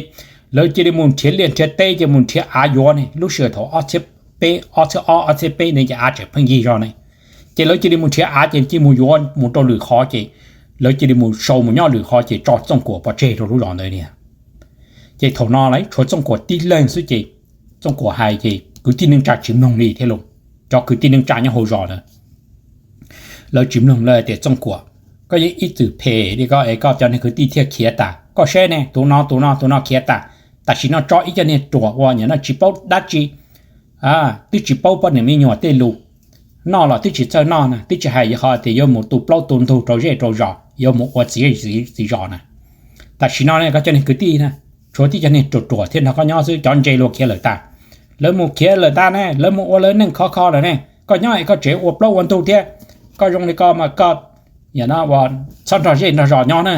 lawv cia li mus nrhiav liaj nrhiav teb ces mus nrhiav av yuav ne, lub sij hawm thaum ob txhiab peb, ob txhiab ob, ob txhiab peb ne ces av tseem pheej yig zog ne. Ces lawv cia li mus nrhiav av ces cia li mus yuav mus rau lwm qhov ces lawv cia li mus sau mus nyob lwm qhov ces tso Txooj Kuam pov tseg rau lub zos ntawd niag. Ces thaum no lawv tshuav Txooj Kuam tib leeg xwb ces Txooj Kuam hais ces kwv tij neej tsa tsis mloog li thiab lauj. Cov kwv tij neej tsa nyob hauv zos ntawd lawv tsis mloog lawv tias Txooj Kuam, koj yeej ib txwm phem li koj es koj cov niag kwv tij thiaj khiav tas. Koj saib ne, tus no tus no tus no khiav tas. Tam sim no tso ib co niag ruam ua nim no tsis paub dab tsi, twb tsis paub poj niam me nyuam tej lus, noj los twb tsis txawj noj na, twb tsis hais qhov tias yuav mus tu plaub tu ntug rau zej rau zos, yuav mus ua txiv txiv zos na. Tam sim no ne koj cov niag kwv tij na, tshuav tib co niag ruam ruam thiaj nrog koj nyob xwb, cov ntse luag khiav lawm tas. Lawv mus khiav lawm tas ne, lawv mus ua lawv neej khov kho lawm ne, koj nyob es koj tseem ua plaub ua ntug thiab. Koj zoo li koj mas koj txhob nrog zej nrog zos nyob na.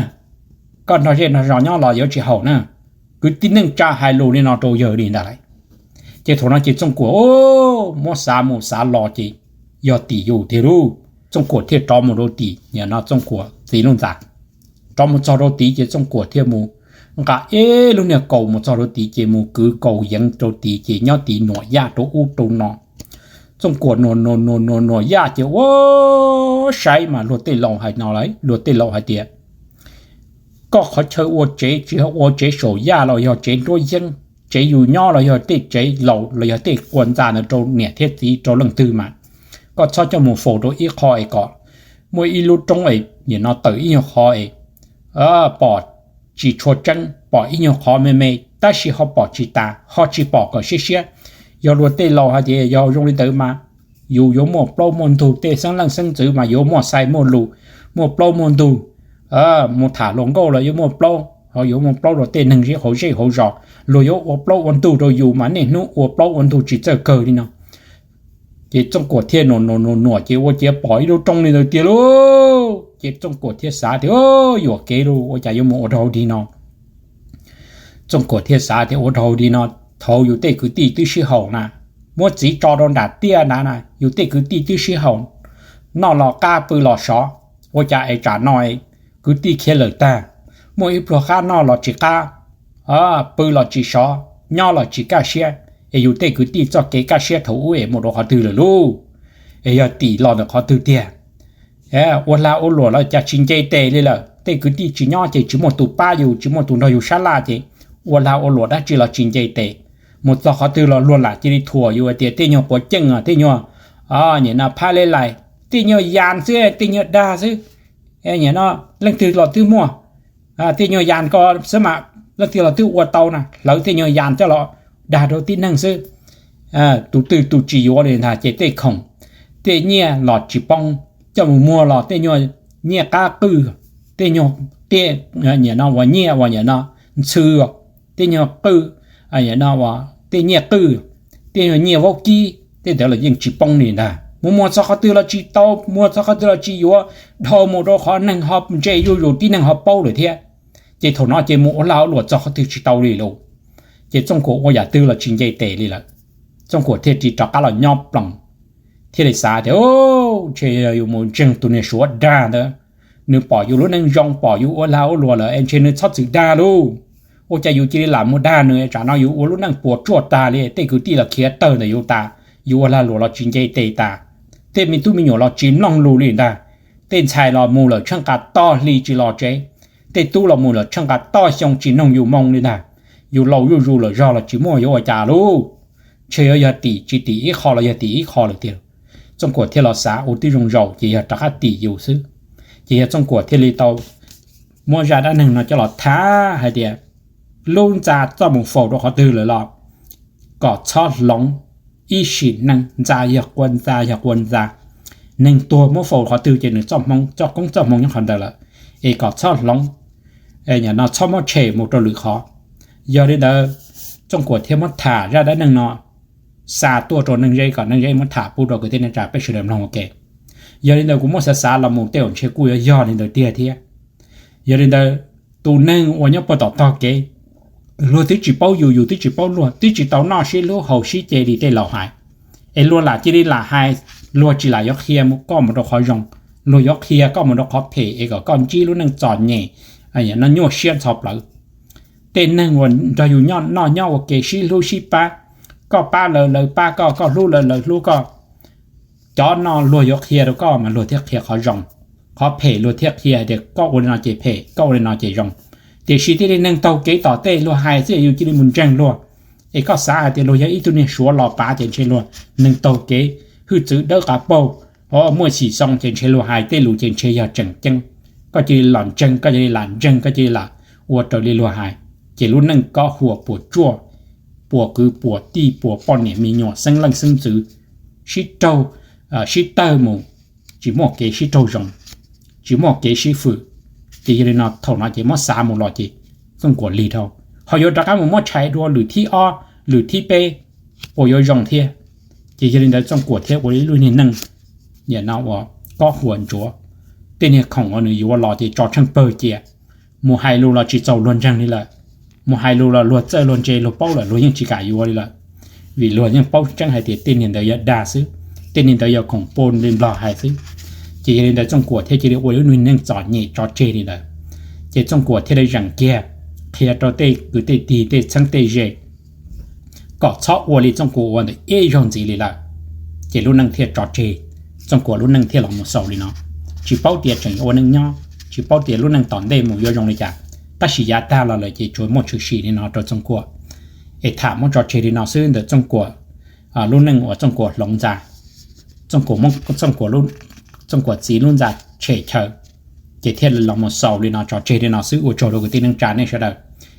Koj nrog zej nrog zos nyob los yuav tsis haum na. kwv tij neej tsa hais lus li no rau yawg li ntag lauj. Ces thaum no ces Txooj Kuam muab xav mus xav los ces yog tim yus tiag lauj. Txooj Kuam thiaj rov mus rau tim no Txooj Kuam txiv lub ntxa. Rov mus txog rau tid ces Txooj Kuam thiaj mus nqa ib lub niag kaus mus txog rau tid ces mus kwv kaus yeev rau tid ces nyob tid nuam yaj rau ub rau no. Txooj Kuam nuam nuam nuam nuam nuam yaj ces ua saib mas luag tej laus hais no lauj, luag tej laus hais tias koj qhov chaw ua tsev tsis yog ua tsev saum yaj los yog tsev nruab yeeb, tsev yus nyob los yog tej tsev laus los yog tej quas ntxa ntawd rau niam thiab txiv rau leej twg mas koj txhob coj mus faus rau ib qho es kom muaj ib lub roob es nim no tawm ib nyuag qhov es pom tsis tshua tseeb, pom ib nyuag qhov me me tab sis ho pom tsis tas ho tsis pom kom siab siab. Yog luag tej laus hais tias yog zoo li ntawd mas yus yuav muaj plaub muaj ntug, tej xeeb leej xeeb ntxwv mas yuav muaj xaiv muaj lus, muaj plaub muaj ntug, mus tham hluas nkauj los yuav muaj plaub, ho yuav muaj plaub rau tej neeg zeb hauv zej hauv zos, luag yuav ua plaub ua ntug rau yus mas niaj hnub ua plaub ua ntug tsis txawj kawg li no. Ces Txooj Kuam thiaj nuam nuam nuam nuam ces ua ciav pom ib lub roob li ntawd tiag lauj. Ces Txooj Kuam thiaj xav tias yuam kev lauj, ua cas yuav mus ua rau hauv dig no. Txooj Kuam thiaj xav tias ua rau hauv dig no, thaum yus tej kwv tij twb sib haum na, muab txiv tso rau nram tiaj nrad na, yus tej kwv tij twb sib haum, noj los qab pw los sov, ua cas es tsam no kwv tij khiav lawm tag, muaj ib pluag qab noj los tsis qab, pw los tsis sov, nyob los tsis kaj siab, es yus tej kwv tij txoj kev kaj siab thaum ub es mus rau qhov twg lawm lauj? Es yog tim los ntawm qhov twg tiag? Ua lag ua luam los cas tsis nce tes li lawm, tej kwv tij tsis nyob ces tsis muaj tus pab yus, tsis muaj tus nrog yus sab laj ces ua lag ua luam dab tsi los tsis nce tes. Mus txog qhov twg los luag lam cia li thuam yus hais tias tej nyuag quav ceej, tej nyuag, nim no phab le lais, tej nyuag yas xwb, tej nyuag dag xwb. Nim no leej twg los twb muaj, tej nyuag yas ko xwb mas leej twg los twb ua tau na, hlawv tej nyuag yas coj los dag rau tib neeg xwb. Tus twg tus tsis yuav li ntag ces tej khoom, tej nyiaj los tsis poob, coj mus muag los tej nyuag nyiaj qab qwj, tej nyuag, tej, nim no uas nyiaj uas nim no ntxhw, tej nyuag qwj, nim no uas tej nyiaj qwj, tej nyuag nyiaj vaub kib, tej ntawd los yeej tsis poob li ntag. Mus muag txog qhov twg los tsis tau, muag txog qhov twg los tsis yuav, dhau mus rau qhov neeg ho ntse zuj zus tib neeg ho paub lawm thiab. Ces thaum no ces mus ua lag ua luam txog qhov twg tsis tau li lauj. Ces Txooj Kuam ua yam twg los tsis nce tes li lawm. Txooj Kuam thiaj li rov qab los nyob ploos, thiaj li xav tias, ntshe yog yus mus ntseeg tus niag Suav dag ntawd, nws pom yus lub neej zoo, pom yus ua lag ua luam lawm es ntshe nws txhob txwm dag lauj. Ua cas yus cia li lam mus dag nws, tsam no yus ua lub neej puas tsuaj tag li, tej kwv tij los khiav tawg ntawm yus tas, yus ua lag luam los tsis nce tes tas, tej me tub me nyuam los tsis mloog lus li ntag, tej ntxhais los mus lawm tsheej qas toj hli tsis los tsev, tej tub los mus lawm tsheej qas toj xyoo tsis noog yus moo li ntag. Yus laus zuj zus lawm zog los tsis muaj yuav ua cas lauj. Ntshe yuav yog tim tsis tim ib qho los yog tim ib qho lawm tiag. Txooj Kuam thiaj los xav ua tib zoo zaus ces yog rov qab tim yus xwb. Ces yog Txooj Kuam thiaj li tau muab zaj dab neeg no coj los tham hais tias lub ntxa txoj mus faus rau qhov twg lawm los kom txhob hloov ib sim neej, ntxa yog quas ntxa yog quas ntxa. Neeg tuag muab faus qhov twg ces nws txoj hmoov, txoj koob txoj hmoov nyob qhov ntawd lawm, es kom txhob hloov, no txhob muab tshem mus rau lwm qhov. Yog li ntawd, Txooj Kuam thiaj muab tham zaj dab neeg no xa tuaj rau Neej Zeb kom Neej Zeb muab tham pub rau kwv tij neej tsa peb sawv daws mloog ua ke. Yog li ntawd kuv muab xav xav los mus tej zaum ntshe kuj yuav yog li ntawd tiag thiab. Yog li ntawd, tus neeg uas nyob puag tom tog kev, luag twb tsis paub yus, yus twb tsis paub luag, twb tsis tau noj sib hlub haus sib ce li tej laus hais, es luag lam cia li lam hais, luag tsis lam yuav qhia koj mus rau qhov zoo, luag yuav qhia koj mus rau qhov phem es kom koj ntsib lub neej txom nyem, no nyuaj siab ntxhov plawv. Tej neeg uas nrog yus nyob noj nyob ua ke sib hlub sib pab, koj pab lawv lawv pab koj, koj hlub lawv lawv hlub koj, cov no luag yuav qhia rau koj mas luag thiaj qhia qhov zoo, qhov phem luag thiaj qhia hais tias koj ua li no ces phem, koj ua li no ces zoo. Tiam sis thiaj li neeg taug kev tom tej luag hais xwb yus cia li mus ntseeg luag, es koj xav hais tias luag yog ib tug niag Suav los pav ces ntshe luag neeg taug kev, hwj txwv dawb qav paug, muaj xim xoo ces ntshe luag hais tej lus ces ntshe yog tseem ceeb. Koj cia li los ntseeg, koj cia li lam ntseeg, koj cia li lam ua raws li luag hais, ces lub neej koj huam puas tsuaj, puas kwv puas tij puas poj niam me nyuam xeeb leej xeeb ntxwv, sib raug, sib tawg mus, tsis muaj kev sib raug zoo, tsis muaj kev sib fwm. Ces yog li no thaum no ces muab xav mus los ces Txooj Kuam lig dhau, ho yuav rov qab mus muab tshais dua lwm thib ob, lwm thib peb, puas yuav zoo thiab? Ces yog li ntawd Txooj Kuam thiaj ua ib lub niag neej, no uas kob huas ntsuav, tej niag khoom uas nws yuav los ces tso tsheej pawg cia, mus hais lus los tsis txaus luag ntseeg li lawm. mus hais lus los luag txawj luag ntse luag paub lawm luag yeej tsis kam yuav li lawm, vim luag yeej paub tseeb hais tias tej niag ntawd yog dag xwb, tej niag ntawd yog khoom poj nplog hais xwb. Ces yog li ntawd Txooj Kuam thiaj cia li ua lub neej txom nyem tso tseg li ntawd. Ces Txooj Kuam thiaj li zeem kiag qhia rau tej kwv tej tij tej txheeb tej ze kom txhob ua li Txooj Kuam ua ntawd ib zaug ntxiv li lawm. Ces lub neej thiaj tso tseg, Txooj Kuam lub neej thiaj los mus xaus li no. Tsis paub tias tseem yuav ua neej nyob, tsis paub tias lub neej tom ntej mus yuav zoo li cas, tab sis yav tag los lawm ces tsuas muaj tshwm sim li no rau Txooj Kuam. Es tham muab tso tseg li no xwb ntawm Txooj Kuam lub neej uas Txooj Kuam hloov ntxa, Txooj Kuam, Txooj Kuam txiv lub ntxa tshem chaw, ces thiaj li los mus xaus li no tso tseg li no xwb. Ua tsaug rau kwv tij neej tsa nej sawv daws,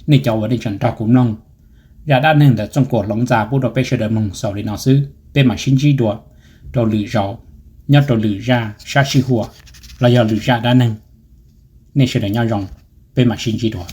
nej cov uas nej tseem nrog kuv mloog zaj dab neeg ntawm Txooj Kuam hloov ntxa pub rau peb sawv daws mloog xaus li no xwb. Peb mam sib ntsib dua rau lwm zaus, nyob rau lwm zaj sab sij huam los yog lwm zaj dab neeg. Nej sawv daws nyob zoo, peb mam sib ntsib dua.